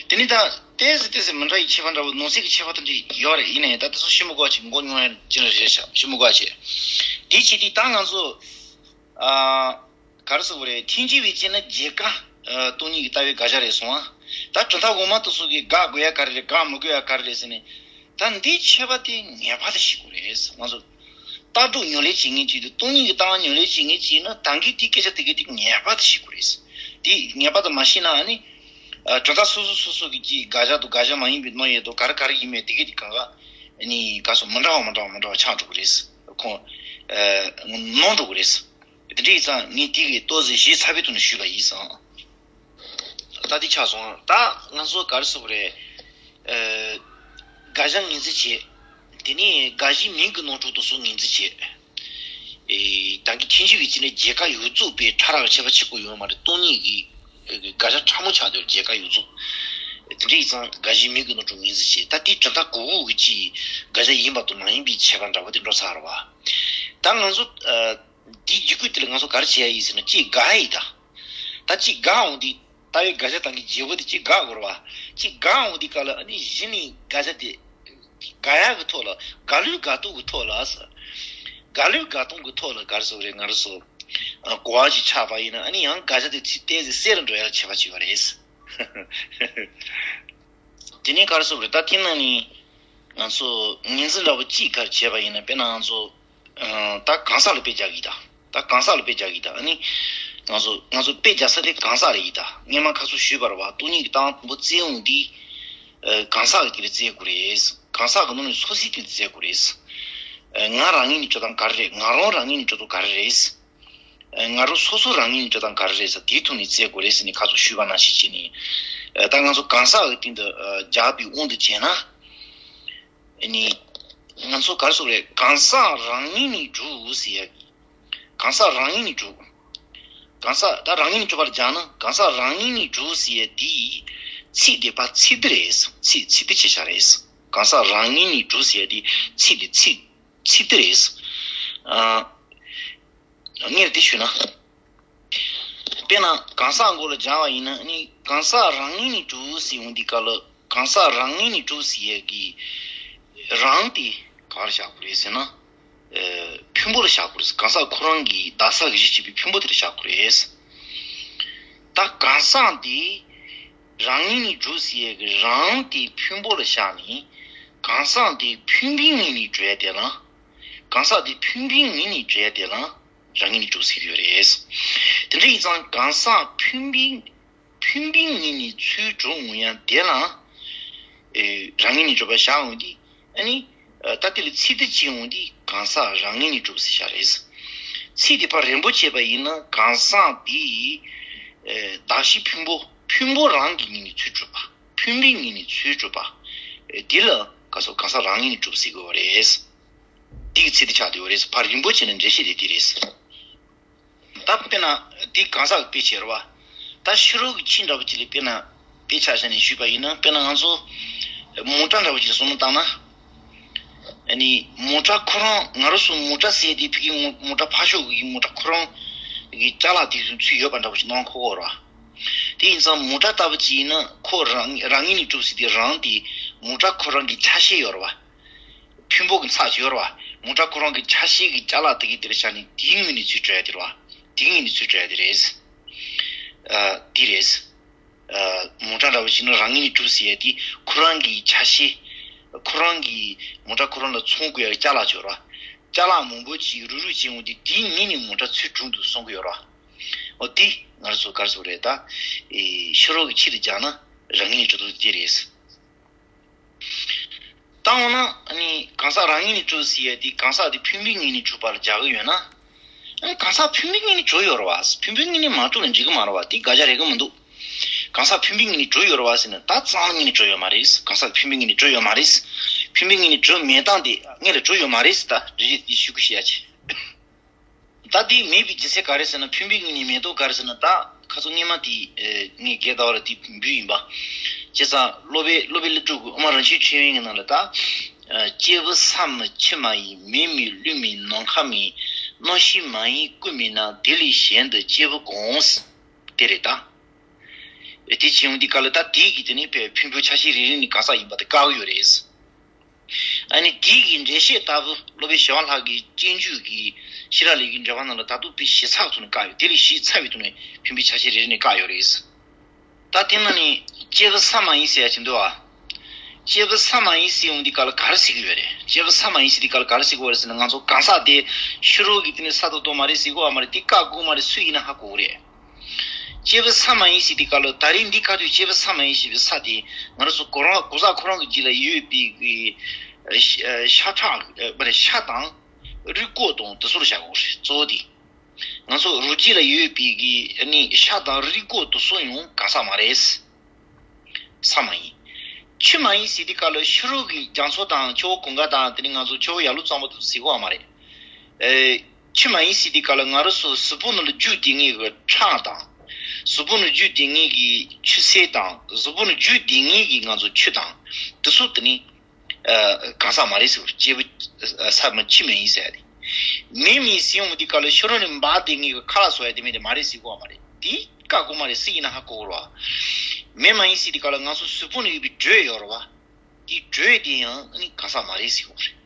དེ་ནས་ད་ཏོག་ཙམ་ཏོག་ཙམ་མི་འདྲ་བའི་ཁྱད་པར་འདྲ་བོ་ནང་གསེས་ཀྱི་ཁྱད་པར་དེ་འདྲ་ཡོད་རེད། ཡིན་ནའི་ད་དེ་ཚོ་ཤེས་མི་དགོས་པ་ཅིག་མགོ་རྙོག་ཡ་ཅི་འདྲ་རེད་ཤག་ཤེས་མི་དགོས་པ་བྱས། དེ་བྱེད་དུས་ད་ང་ཚོ། ཨ། ག་རེ་ཟེར་དགོས་རེད། ཐལ་འགྱུར་བའི་སྤྱི་ནི་རྒྱལ་ཁ། སྟོང་ཉིད་ཀྱི་ལྟ་བའི་དགག་བྱ་རེད་སོང་ཨ། ད་གྲུབ་མཐའ་གོང་མ་དེ་ཚོ་གིས་དགག་དགོས་ཡ་ག་རེ་རེད་དགག་མི་དགོས་ཡ་ག་རེ་རེད་ཟེར་ནས། ད་འདིའི་ཁྱད་པར་དེ་ངེས་པར་དུ་ཤེས་དགོས་རེད། ང་ཚོ་ལྟ་གྲུབ་ཉམས་ལེན་བྱེད་མཁན་ཅིག་དང་སྟོང་ཉིད་ཀྱི་ལྟ་བ་ཉམས་ལེན་བྱེད་མཁན་ཅིག་ཡིན་ན་ད་གིན་དེའི་སྐད་ཆ་དེ་གའི་དེ་ངེས་པར་དུ་ཤེས་དགོས་རེད། དེ་ངེས་པར་དུ་མ་ཤེས་ན་ཨ་ནི། གྲུབ་མཐའ་སོ་སོ་སོ་སོ་གི་ཅིག་དགག་བྱ་དང་དགག་བྱ་མ་ཡིན་པའི་རྣམ་དབྱེ་དང་ག་རེ་ག་རེ་ཡིན་མིན་དེ་གའི་དེ་གང་ག་ཨ་ནི་ག་སོ་མི་འདྲ་བ་མི་འདྲ་བ་མི་འདྲ་བ་ཆགས་འགྲོ་གི་རེད། ཁོང་ནོར་འགྲོ་གི་རེད། དེ་འདྲ་ཡིན་ཙང་ངས་དེ་གི་ཏོག་ཙམ་ཞིབ་ཚགས་པའི་ཐོག་ནས་ཞུས་པ་ཡིན་ཙང་། ད་དེ་ཆགས་སོང་། ད་ང་ཚོ་ག་རེ་ཟེར་དགོས་རེད། ཨ། དགག་བྱ་ངོས་འཛིན་བྱེད། དེ་ནས་དགག་གཞིའི་མིང་གི་ནོར་འཁྲུལ་དེ་ཚོ་ངོས་འཛིན་བྱེད། ཨེ། ད་གིན་ཐལ་འགྱུར་བའི་སྤྱི་ནི་རྒྱལ་ཁ་ཡོངས་རྫོགས་པའི་ཕྲ་རགས་ཁྱད་པར་ཆེ་པོ་ཡོད་མ་རེད། སྟོང་ཉིད་ཀྱི་དགག་བྱ་ཕྲ་མོ་ཆགས་འདུག་རྒྱལ་ཁ་ཡོངས་རྫོགས། དེ་འདྲ་ཡིན་ཙང་དགའ་བཞིའི་མིང་གི་ནང་དུ་ངོས་འཛིན་བྱེད། ད་དེའི་གྲུབ་མཐའ་གོ་གོ་གི་ཅིག་དགག་བྱ་ཡིན་པ་དང་མ་ཡིན་པའི་ཁྱད་པར་འདྲ་པོ་དེ་འགྲོ་ཚར་བ། ད་ང་ཚོ་དེའི་རྒྱུད་སྐུད་དེ་ལ་ང་ཚོ་ག་རེ་བྱེད་ཡ་ཡིན་ཟེར་ན། ཅིག་དགག་ཡ་ཡིན་ད། ད་ཅིག་དགག་འོང་དུས། ལྟ་བའི་དགག་བྱ་དང་གི་བརྗེ་པོ་དེ་ཅིག་དགག་དགོས་རེད་བ། ཅིག་དགག་འོང་དུས་སྐབས་ལ་ཨ་ནི་གཞི་ནས་དགག་བྱ་དེ་དགག་ཡ་གི་ཐོག་ལ། དགག་ལུགས་དགག་སྟངས་གི་ཐོག་ལ། དགག་ལུགས་དགག་སྟངས་གི་ཐོག་ལ་ག་རེ་ཟེར་དགོས་རེད། ང་རང་ཚོ་གོ་བ་ཞིག་ཆགས་པ་ཡིན་ན། ཨ་ནི་ཡང་དགག་བྱ་དེ་ཚིག་ཏོག་ཙམ་གསལ་རུ་འགྲོ་ཡ་ལ་བྱེད་པ་ཅིག་ཡོད་རེད། དེ་ནས་ག་རེ་ཟེར་དགོས་རེད། ད་དེ་ནང་ནས་ང་ཚོ་ངོས་འཛིན་འདྲ་པོ་གཅིག་ག་རེ་བྱས་པ་ཡིན་ན། དཔེར་ན་ང་ཚོ་ཨ་ད་གང་ཟག་ལ་དཔེ་རྒྱག་གི་ད། ད་གང་ཟག་ལ་དཔེ་རྒྱག་གི་ད། ཨ་ནི་ང་ཚོ་ང་ཚོ་དཔེ་རྒྱག་ས་དེ་གང་ཟག་རེད་ཡིན་ད། སྔོན་མ་ཁ་སང་ཞུས་པ་རེད་བ། སྟོང་ཉིད་ཀྱི་ལྟ་བ་དང་པོ་བཙལ་འོང་དུས། ཨ་གང་ཟག་གི་དེ་ལ་བཙལ་དགོས་རེད། གང་ཟག་གི་ནང་ནས་སོ་སོའི་དེ་ལ་བཙལ་དགོས་རེད། ཨ་ང་རང་ངོས་ནས་སྤྱོད་སྟངས་ག་རེ་རེད། ང་རང་རང་ངོས་ནས་སྤྱོད་སྟངས་ག་རེ་རེད། ཨ་ང་རང་སོ་སོ་རང་ངོས་ནས་སྤྱོད་སྟངས་ག་རེ་རེད་ཟེར། དེའི་ཐོག་ནས་བཙལ་དགོས་རེད་ཟེར་ནས་ཁ་སང་ཞུས་པ་ནང་བཞིན་བྱས་ནས། ཨ་ད་ང་ཚོ་གང་ཟག་གི་སྟེང་དུ་ཨ་རྒྱག་པའི་དབང་དུ་བྱས་ན། ཨ་ནི་ང་ཚོ་ག་རེ་ཟེར་དགོས་རེད། གང་ཟག་རང་ངོས་ནས་གྲུབ་ཟེར་ཡ་གི། གང་ཟག་རང་ངོས་ནས་གྲུབ། གང་ཟག་ད་རང་ངོས་ནས་གྲུབ་པར་སྦྱར་ན། གང་ཟག་རང་ངོས་ནས་གྲུབ་ཟེར་ཡ་དེའི་ཚིག་དེ་ཕར་ཚིག་སྡུད་རེད། ཚིག་ཚིག་སྡུད་བྱས་བཞག་རེད། གང་ཟག་རང་ངོས་ནས་གྲུབ་ཟེར་ཡ་དེའི་ཚིག་དེ་ཚིག་ཚིག་སྡུད་རེད། ཨ་སྔོན་དེ་ཞུས་ན། དཔེར་ན་གང་ཟག་མགོ་ལ་སྦྱར་བ་ཡིན་ན། ཨ་ནི་གང་ཟག་རང་ངོས་ནས་གྲུབ་ཟེར་འོང་དུས་སྐབས་ལ། གང་ཟག་རང་ངོས་ནས་གྲུབ་ཟེར་ཡ་གི་རང་དེ་ག་རེ་བཞག་དགོས་རེད་ཟེར་ན། ཨ་ཕུང་པོ་ལ་བཞག་དགོས་རེད། གང་ཟག་ཁོ་རང་གི་བདག་ས་གི་གཞི་བྱེད་པའི་ཕུང་པོ་དེ་ལ་བཞག་དགོས་རེད། ད་གང་ཟག་དེ་རང་ངོས་ནས་གྲུབ་ཟེར་ཡ་གི་རང་དེ་ཕུང་པོ་ལ་བཞག་ནས། གང་ཟག་དེ་ཕུང་པོའི་ངོས་ནས་གྲུབ་ཡ་དེ་ལ། གང་ཟག་དེ་ཕུང་པོའི་ངོས་ནས་གྲུབ་ཡ་དེ་ལ་རང་ངོས་ནས་གྲུབ་ཟེར་གྱི་ཡོད་རེད། དེ་འདྲ་ཡིན་ཙང་གང་ཟག་ཕུང་པོའི་ཕུང་པོའི་ངོས་ནས་ཚུར་གྲུབ་འོང་ཡ་དེ་ལ། ཨེ་རང་ངོས་ནས་གྲུབ་པ་བཞག་འོང་དུས། ཨ་ནི་ཨ་ད་དེ་ལ་ཚིག་སྡུད་བྱེད་འོང་དུས་གང་ཟག་རང་ངོས་ནས་གྲུབ་ཟེར་བཞག་རེད། ཚིག་དེ་ཕར་རན་པོ་བྱས་པ་ཡིན་ན། གང་ཟག་དེ་ཨེ་གདགས་གཞི་ཕུང་པོ། ཕུང་པོ་རང་གི་ངོས་ནས་ཚུར་གྲུབ་པ། ཕུང་པོའི་ངོས་ནས་ཚུར་གྲུབ་པ། ཨེ་དེ་ལ་ག་སོ་གང་ཟག་རང་ངོས་ནས་གྲུབ་ཟེར་གྱི་ཡོད་རེད། འདི་གི་ཚིག་དེ་ཆགས་བསྡད་ཡོད་རེད། ཕར་རིམ་པ་བྱས་ནས་འགྲེལ་བཤད་དེ་འདི་རེད། ད་དཔེར་ན་འདི་གང་ཟག་གི་དཔེ་བྱས་རེད་བ། ད་ཤེས་རབ་ཀྱི་ཆོས་འདྲ་པོ་ཅིག་ལ་དཔེར་ན་དཔེ་ཆ་བཞག་ནས་ཞུས་པ་ཡིན་ན། དཔེར་ན་ང་ཚོ་མོ་ཊ་འདྲ་པོ་ཅིག་ལ་བསམ་བློ་བཏང་ན། ཨ་ནི་མོ་ཊ་ཁོ་རང་། ང་རང་ཚོ་མོ་ཊ་ཟེར་དེ་ཕ་གི་མོ་མོ་ཊ་ཕར་ཕྱོགས་ཀྱི་མོ་ཊ་ཁོ་རང་གི་ཅ་ལག་དེ་ཚོ་ཚུད་ཡོད་པ་འདྲ་པོ་ཅིག་སྣང་གོ་གི་རེད་བ། དེ་ཡིན་ཙང་མོ་ཊ་ལྟ་བུ་ཅིག་ཡིན་ན། ཁོ་རང་རང་ངོས་ནས་གྲུབ་ཟེར་དེ་རང་དེ་མོ་ཊ་ཁོ་རང་གི་ཆ་ཤས་ཡོད་རེད་བ། ཕུང་པོ་གི་ཚབ་ཅིག་ཡོད་རེད་བ། མོ་ཊ་ཁོ་རང་གི་ཆ་ཤས་ཀྱི་ཅ་ལག་དེ་གི་དེར་བཞག་ནས་དེའི་ངོས་ནས་ཚུར་གྲུབ་ཡ་དེ་རེད་བ། དེའི་ངོས་ནས་ཚུར་གྲུབ་ཡ་དེ་རེད། ཨ་དེ་རེད། ཨ་མོ་ཊ་འདྲ་པོ་ཞིག་ནི་རང་ངོས་ནས་གྲུབ་ཟེར་ཡ་དེ་ཁོ་རང་གི་ཆ་ཤས། ཁོ་རང་གི་མོ་ཊ་ཁོ་རང་ལ་ཚོང་དགོས་ཡ་ཅ་ལག་ཅིག་ཡོད་རེད་བ། ཅ་ལག་མང་པོ་ཅིག་རུག་རུག་བྱས་འོང་དུས་དེའི་ངོས་ནས་མོ་ཊ་ཚུར་གྲུབ་འདུག་གསུང་གི་ཡོད་རེད་བ། འོ་དེ་ང་རང་ཚོ་ག་རེ་ཟེར་དགོས་རེད་ད། ཨེ་ཤེས་རབ་ཀྱི་ཆོས་ལ་སྦྱར་ན་རང་ངོས་ནས་གྲུབ་འདུག་དེ་རེད། ད་འོ་ན་ཨ་ནི་གང་ཟག་རང་ངོས་ནས་གྲུབ་ཟེར་ཡ་དེ་གང་ཟག་དེ་ཕུང་པོའི་ངོས་ནས་གྲུབ་པར་སྦྱར་གི་ཡོད་ན། ཨ་ནི་གང་ཟག་ཕུང་པོའི་ངོས་ནས་གྲུབ་ཡོད་རེད་བ། ཕུང་པོའི་ངོས་ནས་མ་གྲུབ་ན་འགྲིག་གི་མ་རེད་བ། དེ་དགག་བྱ་རེག་གི་མི་འདུག་གང་ཟག་ཕུང་པོའི་ངོས་ནས་གྲུབ་ཡོད་རེད་བ་ཟེར་ན། ད་རྩ་བ་ཉིད་ནས་གྲུབ་ཡོད་མ་རེད། གང་ཟག་ཕུང་པོའི་ངོས་ནས་གྲུབ་ཡོད་མ་རེད། ཕུང་པོའི་ངོས་ནས་གྲུབ་མེད་སྟངས་དེ་སྔོན་ལ་གྲུབ་ཡོད་མ་རེད་ཟེར། ད་རེ་རེ་དེ་ཞུ་གི་ཞུ་ཡ་ཆེ། ད་དེ་མེད་པའི་རྒྱུ་མཚན་ག་རེ་ཟེར་ན། ཕུང་པོའི་ངོས་ནས་མེད་དོ་ག་རེ་ཟེར་ན། ད་ཁ་སང་སྔོན་མ་དེ་ཨེ་ངས་རྒན་ཟླ་བ་ལ་དེ་འབུལ་ཡིན་པ། བྱས་ཙང་སློབ་དཔོན་སློབ་དཔོན་ཀླུ་སྒྲུབ་ཀྱི་དབུ་མ་རང་བྱུང་ཆོས་དབྱིངས་ཀྱི་ནང་ལ་ད། ཨ་སྐྱེས་བུ་ས་མི་ཆུ་མ་ཡིན། མེ་མེད་རླུང་མེད་ནམ་མཁའ་མེད། རྣམ་ཤེས་མ་ཡིན་སྐུ་མེད་ན། དེ་ལས་གཞན་དུ་སྐྱེས་བུ་གང་། དེ་རེད་ད། དེ་བྱས་ཡོང་དུས་སྐབས་ལ་ད་དེ་གི་དེ་ནི་དཔེ་ཕུང་པོའི་ཆ་ཤས་རེ་རེ་ནས་གང་ཟག་ཡིན་པ་དེ་བཀག་གི་ཡོད་རེད། ཨ་ནི་དེ་གི་འགྲེལ་བཤད་ལྟ་བུ་སློབ་དཔོན་ཞི་བ་ལྷ་གི་སྤྱོད་འཇུག་གི་ཤེས་རབ་ལས་ཀྱི་འགྲེལ་པ་ནང་ལ་ད་དུང་དཔེ་ཞིབ་ཚགས་ཐོག་ནས་བཀག་ཡོད། དེ་ལས་ཞིབ་ཚགས་པའི་ཐོག་ནས་ཕུང་པོའི་ཆ་ཤས་རེ་རེ་ནས་བཀག་ཡོད་རེད། ད་དེ་ནང་ནས་སྐྱེས་བུ་ས་མ་ཡིན་ཟེར་ཡ་ཅིག་འདུག་ཨ། སྐྱེས་བུ་ས་མ་ཡིན་ཟེར་ཡོང་དུས་སྐབས་ལ་ག་རེ་ཟེར་གྱི་ཡོད་རེད། སྐྱེས་བུ་ས་མ་ཡིན་ཟེར་དུས་སྐབས་ལ་ག་རེ་ཟེར་གྱི་ཡོད་རེད་ཟེར་ན། ང་ཚོ་གང་ཟག་དེ་ཕྱི་རོལ་གྱི་དེ་ནས་ས་དང་རྡོ་མ་རེད་ཟེར་གྱི་ཡོད་མ་རེད། དེ་བཀག་དགོས་མ་རེད། སུ་ཡིན་ན་ཧ་གོ་གི་རེད། སྐྱེས་བུ་ས་མ་ཡིན་ཟེར་དུས་སྐབས་ལ་ད་རེས་འདི་ག་དུས་སྐྱེས་བུ་ས་མ་ཡིན་ཞེས་པའི་ས་དེ་ང་རང་ཚོ་གོ་རང་གོ་ས་ཁོ་རང་གི་རྗེས་ལ་ཡོད་པའི་གི་ཤ་ཤ་ཁྲག་མ་རེད། ཤ་དང་རུས་ཁོག་དང་དེ་ཚོར་བཞག་དགོས་རེད། གཙོ་བོ་དེ། ང་ཚོ་རོ་རྗེས་ལ་ཡོད་པའི་གི་ནི་ཤ་དང་རུས་ཁོག་དེ་ཚོ་ཡང་གང་ཟག་མ་རེད། ས་མ་ཡིན། ཆུ་མ་ཡིན་ཟེར་དུས་སྐབས་ལ་ཕྱི་རོལ་གྱི་རྒྱ་མཚོ་དང་ཆུ་བོ་གངྒཱ་དང་དེ་ནི་ང་ཚོ་ཆུ་བོ་ཡར་ཀླུང་གཙང་པོ་དེ་ཚོ་ཟེར་གྱི་ཡོད་མ་རེད། ཨེ། ཆུ་མ་ཡིན་ཟེར་དུས་སྐབས་ལ་ང་རང་ཚོ་གཟུགས་པོ་ནང་ལ་རྒྱུ་དེ་ངེས་ཀྱི་ཁྲག་དང་། གཟུགས་པོ་ནང་རྒྱུ་དེ་ངེས་ཀྱི་ཆུ་སེར་དང་གཟུགས་པོ་ནང་རྒྱུ་དེ་ངེས་ཀྱི་ང་ཚོ་ཆུ་དང་། དེ་ཚོ་དེ་ནི་གང་ཟག་མ་རེད་ཟེར་བ། སྐྱེས་བུ་ས་མ་ཆུ་མ་ཡིན་ཟེར་ཏེ། མེ་མ་ཡིན་ཟེར་ཡོང་དུས་སྐབས་ལ་ཕྱི་རོལ་ནས་འབར་དེ་ངེས་ཀྱི་ཁ་ལག་བཟོ་ཡ་དེ་མེད་དེ་མ་རེད་ཟེར་གོ་བ་མ་རེད། དེ་བཀག་དགོས་མ་རེད། སུ་ཡིན་ན་ཧ་གོ་གི་རེད་བ། མེ་མ་ཡིན་ཟེར་དུས་སྐབས་ལ་ང་ཚོ་གཟུགས་པོ་ནང་ཡོད་པའི་དྲོད་ཡོད་རེད་བ། དེའི་དྲོད་དེ་ཡང་ནི་གང་ཟག་མ་རེད་ཟེར་བ་རེད།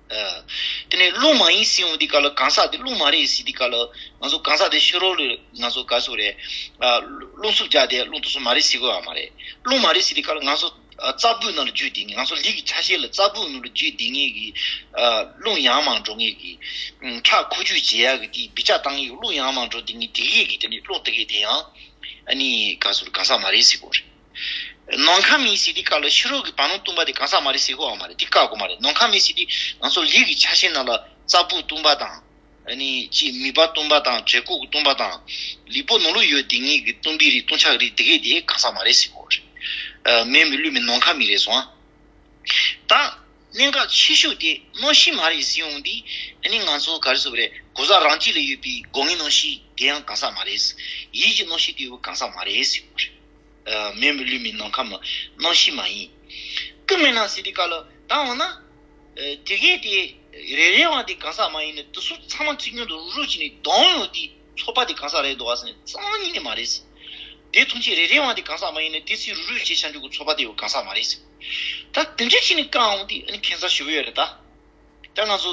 ཨ། དེ་ནས་རླུང་མ་ཡིན་ཟེར་ཡོང་དུས་སྐབས་ལ་གང་ཟག་དེ་རླུང་མ་རེད་ཟེར་དུས་སྐབས་ལ་ང་ཚོ་གང་ཟག་དེ་ཕྱི་རོལ་ལ་ང་ཚོ་ག་ཟེར་རེད། ཨ། རླུང་འཚུབ་རྒྱག་དེ་རླུང་དེ་ཚོ་མ་རེད་ཟེར་གི་ཡོད་མ་རེད། རླུང་མ་རེད་ཟེར་དུས་སྐབས་ལ་ང་ཚོ་ཨ། རྩ་བུག་ནང་ལ་རྒྱུ་དེ་ངེས། ང་ཚོ་ལུས་ཀྱི་ཆ་ཤས་ལ་རྩ་བུག་ནང་ལ་རྒྱུ་དེ་ངེས་ཀྱི། ཨ། རླུང་ཡར་མར་འགྲོ་ངེས་ཀྱི། ཨ། ཁྲག་ཁོ་ཆུ་བྱེད་ཡག་གི་དེ་སྦི་ཆ་བཏང་ངེས་ཀྱི་རླུང་ཡར་མར་འགྲོ་དེ་ངེས་དེ་གས་ཀྱི་དེ་ནི་རླུང་དེ་གས་དེ་ཡང་ཨ་ནི་ག་ཟེར་གང་ཟག་མ་རེད་ཟེར་གི་ཡོད་རེད། ནམ་མཁའ་མ་ཡིན་ཟེར་དུས་སྐབས་ལ་ཕྱི་རོལ་གྱི་བར་སྣང་སྟོང་པ་དེ་གང་ཟག་མ་རེད་ཟེར་གི་ཡོད་མ་རེད། དེ་བཀག་དགོས་མ་རེད། ནམ་མཁའ་མ་ཡིན་ཟེར་དུས་ང་ཚོ་ལུས་ཀྱི་ཆ་ཤས་ནང་ལ་རྩ་བུག་སྟོང་པ་དང་། ཨ་ནི་ཅིག་མིད་པ་སྟོང་པ་དང་བྲེ་གོག་གི་སྟོང་པ་དང་། ལུས་པོ་ནང་ལོགས་ཡོད་དེ་ངེས་ཀྱི་སྟོང་པའི་རིགས་སྟོང་ཆ་གི་རིགས་དེ་གས་དེ་གང་ཟག་མ་རེད་ཟེར་གི་ཡོད་རེད། ཨ། མེ་མི་རླུང་མི་ནམ་མཁའ་མི་རེད་སོང་ཨ། ད་གནད་འགག་ཆེ་ཤོས་དེ་རྣམ་ཤེས་མ་རེད་ཟེར་ཡོང་དུས་ཨ་ནི་ང་ཚོ་ག་རེ་ཟེར་བ་རེད། གང་ཟག་རང་རྒྱུད་ལ་ཡོད་པའི་སྒོ་ལྔའི་རྣམ་ཤེས་དེ་ཡང་གང་ཟག་མ་རེད། ཡིད་ཀྱི་རྣམ་ཤེས་དེ་ཡང་གང་ཟག་མ་རེད་ཟེར་གི་ཡོད་རེད། ཨ། མེ་མི་རླུང་མི་ནམ་མཁའ་མི་རྣམ་ཤེས་མ་ཡིན། ཀུན་མེད་ན་ཟེར་དུས་སྐབས་ལ་ད་འོ་ན། ཨ། དེ་གས་དེ་རེ་རེ་བ་དེ་གང་ཟག་མ་ཡིན་ནི་དེ་ཚོ་ཚང་མ་ཚིག་ཉུང་དུ་རུབ་རུབ་བྱས་ནས་གདོང་ཡོང་དུས་ཚོགས་པ་དེ་གང་ཟག་རེད་འདུག་བ་ཟེར་ནས་རྩ་བ་ཉིད་ནས་མ་རེད་ཟེར། དེ་མཐོང་ཆེད་རེ་རེ་བ་དེ་གང་ཟག་མ་ཡིན་ནི་དེ་ཚིག་རུབ་རུབ་བྱས་བྱ་འཇུག་གི་ཚོགས་པ་དེ་ཡང་གང་ཟག་མ་རེད་ཟེར། ད་དེ་འདྲ་བྱས་ནས་བཀག་འོང་དུས་ཨ་ནི་ཁྱད་མཚར་ཞེ་པོ་ཡོད་རེད་ད། ད་ང་ཚོ་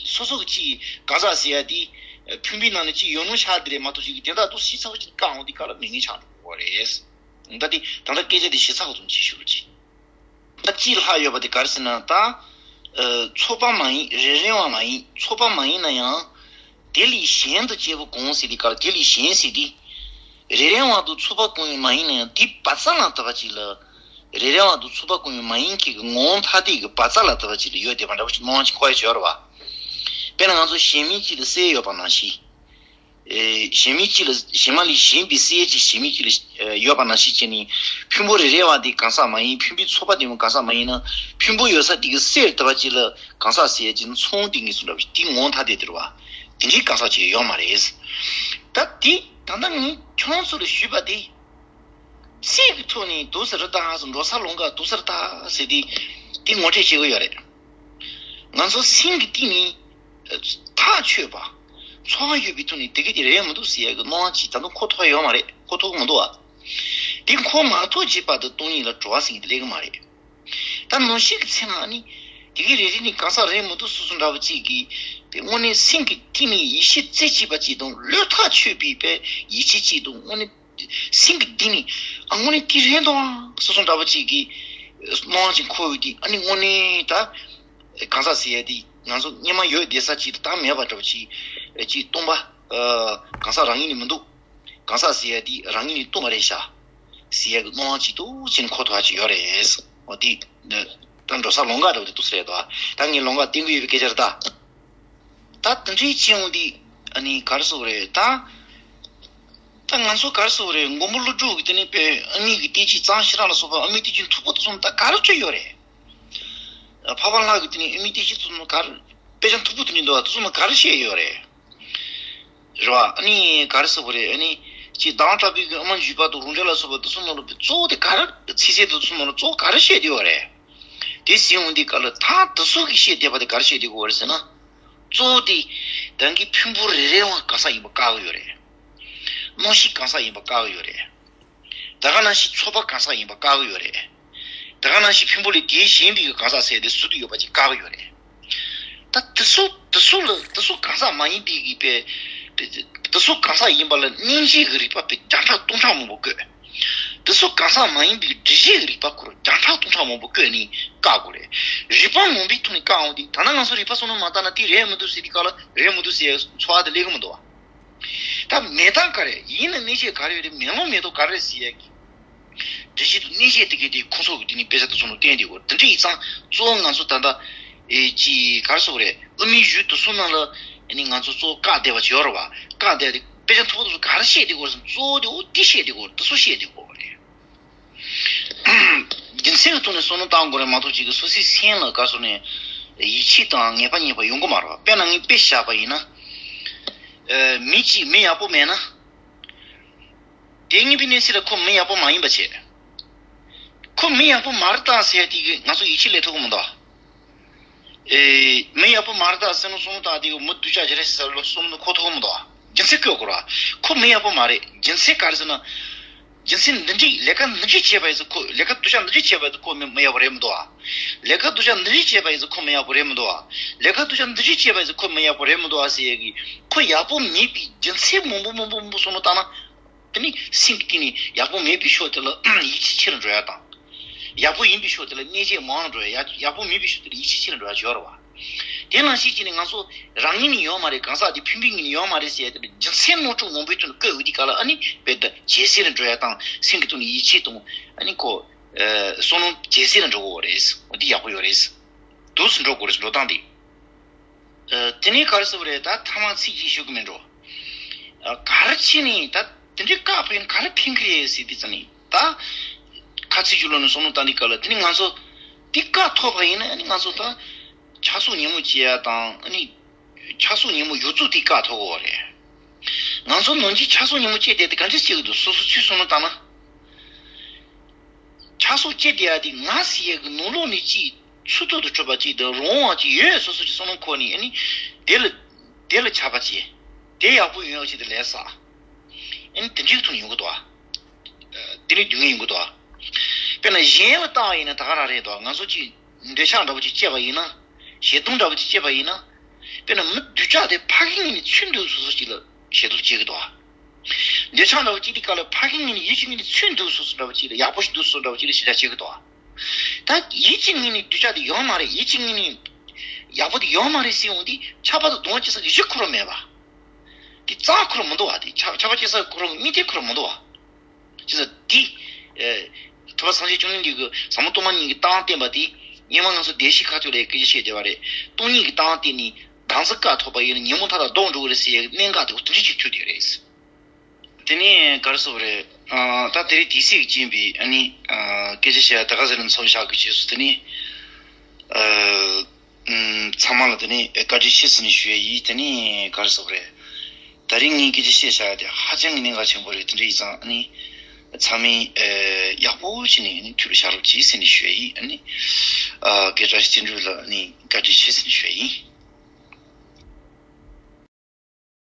སོ་སོ་གི་ཅིག་གང་ཟག་ཟེར་ཡ་དེ་ཕུང་པོའི་ནང་ནས་ཅིག་ཡོད་ནོ་ཆགས་དེ་རེད་མ་གཏོགས་ཅིག་གི་དེ་དག་ཏུ་ཞིབ་ཚགས་པོ་ཅིག་བཀག་འོང་དུས་སྐབས་ལ་མེད་མཁན་ཆགས་འགྲོ་གི་རེད། ད་དེ་ད་ལྟ་སྐད་ཆ་དེ་ཞིབ་ཚགས་པོ་ཙམ་བྱེད་ཤོག་ཅིག་ད་སྤྱིར་ལྷག་ཡོད་པ་དེ་ག་རེ་ཟེར་ན་ད། ཨ། ཚོགས་པ་མ་ཡིན། རེ་རེ་བ་མ་ཡིན། ཚོགས་པ་མ་ཡིན་ན་ཡང་། དེ་ལས་གཞན་དུ་སྐྱེས་བུ་གང་ཟེར་དུས་སྐབས་དེ་ལས་གཞན་ཟེར་དུས། རེ་རེ་བ་དང་ཚོགས་པ་གང་ཡང་མ་ཡིན་ན་ཡང་དེའི་བག་ཆགས་ལ་ལྟ་བ་ཅིག་ལ། རེ་རེ་བ་དང་ཚོགས་པ་གང་ཡང་མ་ཡིན་མཁན་གྱི་ངོ་བོ་ཐ་དད་ཀྱི་བག་ཆགས་ལ་ལྟ་བ་ཅིག་ལ་ཡོད་བསྡད་པ་འདྲ་བོ་ཅིག་སྣང་བ་ཅིག་འཁོར་ཡ་ཅིག་ཡོད་རེད་བ། དཔེར་ན་ང་ཚོ་གཞན་མིན་གཅིག་ལ་གསེར་ཡོད་པ་ནང་བཞིན། ཨེ། གཞན་མིན་གཅིག་ལ་གཞན་མ་ལས་གཞན་པའི་གསེར་གྱི་གཞན་མིན་གཅིག་ལ་ཨེ་ཡོད་པ་ནང་བཞིན་བྱས་ནས་ཕུང་པོ་རེ་རེ་བ་དེ་གང་ཟག་མ་ཡིན། ཕུང་པོའི་ཚོགས་པ་དེ་མོ་གང་ཟག་མ་ཡིན་ན་ཕུང་པོ་ཡོད་ས་དེ་གི་གསེར་ལྟ་བ་ཅིག་ལ་གང་ཟག་ཟེར་ཡ་ཅིག་མཚུངས་དེ་ངེས་སུ་འདྲ་བ་དེ་ངོ་ཐ་དད་དེ་རེད་བ། དེ་འདྲའི་གང་ཟག་ཅིག་ཡོད་མ་རེད། ད་དེ་ད་ལྟ་ངས་ཁྱོད་ཚོ་ལ་ཞུས་པ་དེ། ཚིག་གི་ཐོག་ནས་འདུག་ཟེར་ད་ཟེར། འགྲོ་ས་ལོང་ག་འདུག་ཟེར་ད་ཟེར་དེ་དེ་ངོ་སྤྲོད་བྱེད་དགོས་ཡོད་རེད། ང་ཚོ་སེམས་ཀྱི་གཏིང་ནས་ཐག་ཆོད་པ། ཚོར་བ་ཡོད་པའི་ཐོག་ནས་དེ་ག་དེ་རེད་མི་འདུག་ཟེར་ཡ་གི་སྣང་བ་ཅིག་ད་དུང་འཁོར་ཐུབ་ཡོད་མ་རེད། འཁོར་ཐུབ་ཀྱི་མི་འདུག་བ། དེ་འཁོར་མ་ཐུབ་ཀྱི་བར་དུ་སྟོང་ཉིད་ལ་གྲོལ་བ་ཟེར་མཁན་དེ་སླེབས་ཀྱི་མ་རེད། ད་ནམ་ཞིག་གི་ཚེ་ན་ནི་དེ་ག་རེ་རེ་ནི་གང་ཟག་རེད་མི་འདུག་སོ་སོ་འདྲ་བོ་ཅིག་གིས་དེ་དངོས་གནས་སེམས་ཀྱི་གཏིང་ནས་ཡིད་ཆེས་རྩེ་གཅིག་པ་ཅིག་དང་བློས་ཐག་ཆོད་པའི་པའི་ཡིད་ཆེས་ཅིག་དང་དངོས་གནས། སེམས་ཀྱི་གཏིང་ནས་ཨ་དངོས་གནས་དེ་རེད་འདུག་ཨང་སོ་སོ་འདྲ་བ་ཅིག་གི་སྣང་བ་ཅིག་འཁོར་ཡོད་དེ། ཨ་ནི་དངོས་གནས་ད་གང་ཟག་ཟེར་ཡ་དེ་ང་ཚོ་སྔོན་མ་ཡོད་བསྡད་ས་ཅིག་ད་མེད་པ་འདྲ་བ་ཅིག་ཅིག་སྟོང་པ། གང་ཟག་རང་ཉིད་ནས་མི་འདུག་གང་ཟག་ཟེར་ཡ་དེ་རང་ཉིད་ནས་སྟོང་པ་རེད་ཤག་ཟེར་ཡ་གི་སྣང་བ་ཅིག་ཏུ་ཅིག་འཁོར་ཐུབ་པ་ཅིག་ཡོད་རེད། འོ་དེ་ད་འགྲོ་ས་ལོང་ག་འདྲ་བ་དེ་འདུག་ཟེར་ཡ་འདུག་ད་ངས་ལོང་ག་བསྟན་གི་ཡོད་པའི་སྐད་ཆ་རེད་ད། ད་དེ་འདྲའི་ཅིག་འོང་དུས་ཨ་ནི་ག་རེ་ཟེར་དགོས་རེད་ད། ད་ང་ཚོ་ག་རེ་ཟེར་དགོས་རེད། མགོན་པོ་ཀླུ་སྒྲུབ་ཀྱི་དེ་ནས་དཔེ་ཨ་མི་གི་བསྟན་བཅོས་གཙང་ཕྱི་རང་ལ་སོགས་པ་ཨ་མི་བསྟན་བཅོས་མཐུག་པོ་དེ་ཚོ་ད་ག་རེ་བྲིས་ཡོད་རེད། འཕགས་པ་ལྷ་གི་དེ་ནས་ཨ་མི་བསྟན་བཅོས་དེ་ཚོ་ག་རེ་དཔེ་ཆ་མཐུག་པོ་དེ་འདྲ་འདུག་བ། དེ་ཚོ་ནང་ག་རེ་བཤད་ཡོད་རེད། རེད་བ། ཨ་ནི་ག་རེ་ཟེར་དགོས་རེད། ཨ་ནི་ཅིག་མདང་དྲག་པོའི་གི་ཨ་མ་འཇུས་པ་དང་རང་འགྲེལ་ལ་སོགས་པ་དེ་ཚོ་ནང་ལ་གཙོ་བོ་དེ་ག་རེ་ཚིག་གསལ་དེ་ཚོ་ནང་ལ་གཙོ་བོ་ག་རེ་བཤད་དེ་ཡོད་རེད། དེ་ཟེར་འོང་དུས་སྐབས་ལ་ད་དེ་ཚོ་གིས་བཤད་བསྡད་པ་དེ་ག་རེ་བཤད་བསྡད་ཀྱི་ཡོད་རེད་ཟེར་ན། གཙོ་བོ་དེ་རང་གི་ཕུང་པོ་རེ་རེ་བ་གང་ཟག་ཡིན་པ་བཀག་གི་ཡོད་རེད། རྣམ་ཤེས་གང་ཟག་ཡིན་པ་བཀག་གི་ཡོད་རེད། དེ་ག་ནང་བཞིན་ཚོགས་པ་གང་ཟག་ཡིན་པ་བཀག་གི་ཡོད་རེད། དེ་ག་ནང་བཞིན་ཕུང་པོ་ལས་དེའི་གཞན་པའི་གང་ཟག་ཟེར་དེ་ཟུར་དུ་ཡོད་པ་ཅིག་བཀག་གི་ཡོད་རེད། ད་དེ་ཚོ་དེ་ཚོ་ལ་དེ་ཚོ་གང་ཟག་མ་ཡིན་པའི་གི་པའི་དེ་ཚོ་གང་ཟག་ཡིན་པ་ལ་མཉན་བྱེད་ཀྱི་རིགས་པ་པའི་བརྒྱ་ཕྲག་སྟོང་ཕྲག་མང་པོ་བཀོད། དེ་ཚོ་གང་ཟག་མ་ཡིན་པའི་སྒྲིབ་བྱེད་ཀྱི་རིགས་པ་ཁོ་རང་བརྒྱ་ཕྲག་སྟོང་ཕྲག་མང་པོ་བཀོད་ནས་བཀག་དགོས་རེད། རིགས་པ་ངོམ་པའི་ཐོག་ནས་བཀག་འོང་དུས་ད་ནང་ང་ཚོ་རིགས་པ་བསམ་བློ་མ་བཏང་ན་དེ་རེད་མི་འདུག་ཟེར་དུས་སྐབས་ལ་རེད་མི་འདུག་ཟེར་ཚོར་བ་དེ་སླེབས་ཀྱི་མི་འདུག་བ། ད་མེད་སྟངས་ག་རེ་ཡིན་ན་གནས་ཆེན་ག་རེ་ཡོད་རེད། མེད་ལོང་མེད་མདོག་ག་རེ་རེད་ཟེར་ཡ་གི། འདི་བཞིན་དུ་གནས་ཆེན་དེ་གའི་དེ་ཁོང་ཚོ་གི་དེ་ནི་དཔེ་ཆ་དེ་ཚོ་ནང་བསྟན་དེ་གོ། དེ་འདྲ་ཡིན་ཙང་གཙོ་བོ་ང་ཚོ་ད་ལྟ་ཨེ་ཅི་ག་རེ་ཟེར་དགོས་རེད། དབུ་མའི་གཞུང་དེ་ཚོ་ནང་ལ་ཨ་ནི་ང་ཚོ་གཙོ་བོ་བཀག་བསྡད་པ་ཅིག་ཡོད་རེད་བ། བཀག་བསྡད་དེ་དཔེ་ཆ་མཐུག་པོ་དེ་ཚོ་ག་རེ་བཤད་དེ་གོ་ཟེར་ན་གཙོ་བོ་དེ་འོ་དེ་བཤད་དེ་གོ། དེ་ཚོ་བཤད་དེ་གོ་རེད། རྒྱུ་མཚན་གྱི་ཐོག་ནས་བསམ་བློ་བཏང་དགོས་རེད་མ་གཏོགས་ཅིག་གི་སོ་སོའི་སེམས་ལ་ག་ཟེར་ནས་ཡིད་ཆེས་དང་ངེས་པ་རྙེད་པ་ཡོང་གི་མ་རེད་བ། དཔེར་ན་ངས་དཔེ་བཞག་པ་ཡིན་ན། ཨེ་མི་གཅིག་མི་ཡག་པོ་མེད་ན། དེ་གཉིས་པའི་གནས་ཚུལ་ལ་ཁོ་མི་ཡག་པོ་མ་ཡིན་པ་བྱས། ཁོ་མི་ཡག་པོ་མ་རེད་ད་ཟེར་ཡ་དེ་གི་ང་ཚོ་ཡིད་ཆེས་སླེབས་ཐུབ་ཀྱི་མི་འདུག་ཨེ། མི་ཡག་པོ་མ་རེད་ད་ཟེར་ནོ་སོང་ད་དེ་གི་མི་སྡུག་ཅག་ཅིག་རེད་ཟེར་ལོ་སོང་ནོ་ཁོ་ཐུབ་ཀྱི་མི་འདུག་རྒྱུ་མཚན་བཀོད་དགོས་ར། ཁོ་མི་ཡག་པོ་མ་རེད། རྒྱུ་མཚན་ག་རེ་ཟེར་ན། རྒྱུ་མཚན་འདི་འདྲའི་ལས་ཀ་འདི་འདྲའི་བྱས་པ་ཡིན་ཟེར་ཁོ་ལས་ཀ་སྡུག་ཅག་འདི་འདྲའི་བྱས་པ་ཡིན་ཟེར་ཁོ་མི་མི་ཡག་པོ་རེད་མི་འདུག་ཨ། ལས་ཀ་སྡུག་ཅག་འདི་འདྲའི་བྱས་པ་ཡིན་ཟེར་ཁོ་མི་ཡག་པོ་རེད་མི་འདུག་ཨ། ལས་ཀ་སྡུག་ཅག་འདི་འདྲའི་བྱས་པ་ཡིན་ཟེར་ཁོ་མི་ཡག་པོ་རེད་མི་འདུག་ཨ་ཟེར་ཡ་གི་ཁོ་ཡག་པོ་མེད་པའི་རྒྱུ་མཚན་མང་པོ་མང་པོ་མང་པོ་སོང་ནོ་ལྟ་ན། དེ་ནི་སེམས་ཀྱི་སྟེང་ནས་ཡག་པོ་མེད་པའི་ཕྱོགས་དེ་ལ་ཡིད་ཆེས་ཆེ་རུ་འགྲོ་ཡ་དང་། ཡག་པོ་ཡིན་པའི་ཕྱོགས་དེ་ལ་གནས་བརྗེད་མང་རུ་འགྲོ་ཡ། ཡག་ཡག་པོ་མེད་པའི་ཕྱོགས་དེ་ལ་ཡིད་ཆེས་ཆེ་རུ་འགྲོ་ཡ་ཡོད་རེད་བ། དེ་ནང་བཞིན་བྱས་ནས་ང་ཚོ་རང་ངོས་ནས་ཡོད་མ་རེད། གང་ཟག་དེ་ཕན་པའི་ངོས་ནས་ཡོད་མ་རེད་ཟེར་ཡ་དེ་ལ་རྒྱུ་མཚན་ནོར་འཁྲུལ་མང་པོའི་ཐོག་ནས་བཀོད་འོས་དེ་ག་ལ་ཨ་ནི་དཔེ་ད་ཇེ་སེ་རུ་འགྲོ་ཡ་དང་། སེམས་ཀྱི་ཐོག་ནས་ཡིད་ཆེས་དང་ཨ་ནི་ཁོ་བསོད་ནམས་ཇེ་སེ་རུ་འགྲོ་གི་ཡོད་རེད། འོ་དེ་ཡག་པོ་ཡོད་རེད། འདུག་སེ་འགྲོ་དགོས་རེད། འགྲོ་སྟངས་དེ། ཨ། དེ་ནས་ག་རེ་ཟེར་བ་རེད། ད་ཐ་མ་ཚིག་གཅིག་ཞུ་གི་མིན་འགྲོ། ཨ། ག་རེ་བྱས་ནས་ད་དེ་འདྲའི་བཀག་པ་ཡིན་ག་རེ་ཕན་གི་རེད་ཟེར་དུས་ཙམ་ནས་ད། ཁ་ཚིག་ཅིག་ལོག་ནས་བསམ་བློ་བཏང་དུས་སྐབས་ལ་དེ་ནས་ང་ཚོ་དེ་བཀག་ཐུབ་པ་ཡིན་ན་ཨ་ནི་ང་ཚོ་ད་ཆགས་སོགས་ཉིན་མོ་སྐྱེ་ཡ་དང་ཨ་ནི་ཆགས་སོགས་ཉིན་མོ་ཡོད་ཚུལ་དེ་བཀག་ཐུབ་ཀྱི་ཡོད་རེད། ང་ཚོ་ནམ་རྒྱུན་ཆགས་སོགས་ཉིན་མོ་སྐྱེ་བསྡད་དེ་ག་འདྲ་བྱེད་ཀྱི་འདུག་སོ་སོ་ཚུར་བསམ་བློ་བཏང་ན། ཆགས་སོགས་སྐྱེ་བསྡད་ཡ་དེ་ང་ཟེར་ཡ་གི་ནང་ལོགས་ནས་ཅིག་ཚུར་ཐུག་ཏུ་གྲུབ་པ་ཅིག་དང་རང་དབང་ཅིག་ཡོད་སོ་སོ་ཅིག་བསམ་བློ་འཁོར་ནས་ཨ་ནི་དེ་ལ་དེ་ལ་ཆགས་པ་ཅིག་དེ་ཡག་པོ་ཡོང་ཡག་ཅིག་དེ་ལས་བསགས། ཨ་ནི་དེ་འདྲའི་ཐོག་ནས་ཡོང་གི་འདུག་ཨ། དེ་འདྲའི་སྡུག་བསྔལ་ཡོང་གི་འདུག་ཨ། དཔེར་ན་གཞན་ལ་བལྟ་བ་ཡིན་ན་ད་ག་རང་རེད་འདུག་ཨ། ང་ཚོ་ཅིག་འདོད་ཆགས་འདྲ་པོ་ཅིག་སྐྱེས་པ་ཡིན་ན། ཞེ་སྡང་འདྲ་པོ་ཅིག་སྐྱེས་པ་ཡིན་ན། དཔེར་ན་མི་སྡུག་ཅག་དེ་ཕ་གི་ངོས་ནས་ཚུར་འདུག་སོ་སོ་ཅིག་ལ་ཞེ་སྡང་སྐྱེ་གི་འདུག་ཨ། འདོད་ཆགས་འདྲ་བོ་གཅིག་དེ་ག་ལ་ཕ་གི་ངོས་ནས་ཡིད་ཀྱི་ངོས་ནས་ཚུར་འདུག་སོ་སོ་འདྲ་བོ་གཅིག་ལ་ཡག་པོ་ཞིག་འདུག་སོ་སོ་འདྲ་བོ་གཅིག་ལ་ཞེ་དྲག་བྱེད་ཀྱི་འདུག་ད་ཡིད་ཀྱི་ངོས་ནས་འདོད་ཆགས་དེ་ཡོད་མ་རེད། ཡིད་ཀྱི་ངོས་ནས་ཡག་པོ་དེ་ཡོད་མ་རེད་ཟེར་འོང་དུས་ཆགས་པ་དང་སྡུག་བསྔལ་སྐྱེ་ས་གི་གཞི་ཁོ་རང་མེད་པ། དེ་རྩ་ཁོ་རང་མི་འདུག་བ། དེ་ཆགས་ཆགས་པ་སྐྱེ་ས་ཁོ་རང་གི་དམིགས་དོན་ཁོ་རང་མི་འདུག་བ། བྱས་ཙང་དེ། ཨེ། ཐུབ་པ་སངས་རྒྱས་བཅོམ་ལྡན་འདས་ཀྱིས་ཟབ་མོ་སྟོང་པ་ཉིད་ཀྱི་ལྟ་བ་བསྟན་པ་དེ། སྔོན་མ་ང་ཚོ་བདེན་བཞིའི་ཁ་ཐུག་ལ་སྐད་ཆ་བཤད་བསྡད་པ་རེད། སྟོང་ཉིད་ཀྱི་ལྟ་བ་བསྟན་ནས་བདག་འཛིན་བཀག་ཐུབ་པ་ཡིན་ན་ཉོན་མོངས་མཐའ་དག་ལྡོག་འགྲོ་གི་རེད་ཟེར་ཡའི་གནད་འགག་དེ་འོ་དེ་འདྲ་ཅིག་ཐུག་བསྡད་རེད། དེ་ནས་ག་རེ་ཟེར་བ་རེད། ཨ། ད་དེ་རིང་དུས་ཚོད་ཀྱིས་རྐྱེན་པས་ཨ་ནི། ཨ། སྐད་ཆ་བཤད་ཡ་ད་ག་ཟེར་ན་མཚམས་བཞག་དགོས་བྱས་སོང་། དེ་ནས། ཨ། ཨུམ། ཚང་མ་ལ་དེ་ནས་བཀའ་དྲིན་ཆེ་ཟེར་ནས་ཞུ་ཡ་ཡིན། དེ་ནས་ག་རེ་ཟེར་བ་རེད། ད་རིང་ངས་སྐད་ཆ་བཤད་བཞག་ཡ་དེ་ཧ་ཅང་གི་གནད་འགག་ཆེན་པོ་རེད། དེ་འདྲ་ཡིན་ཙང་ཨ་ནི། ཚང་མས། ཨ། ཡག་པོ་བྱས་ནས་ཨ་ནི་ཐུགས་ལ་བཞག་རོགས་གྱིས་ཟེར་ནས་ཞུ་ཡ་ཡིན། ཨ་ནི། ཨ། སྐད་གྲགས་བསྟན་འགྲོ་ལ་ཨ་ནི་བཀའ་དྲིན་ཆེ་ཟེར་ནས་ཞུ་ཡ་ཡིན།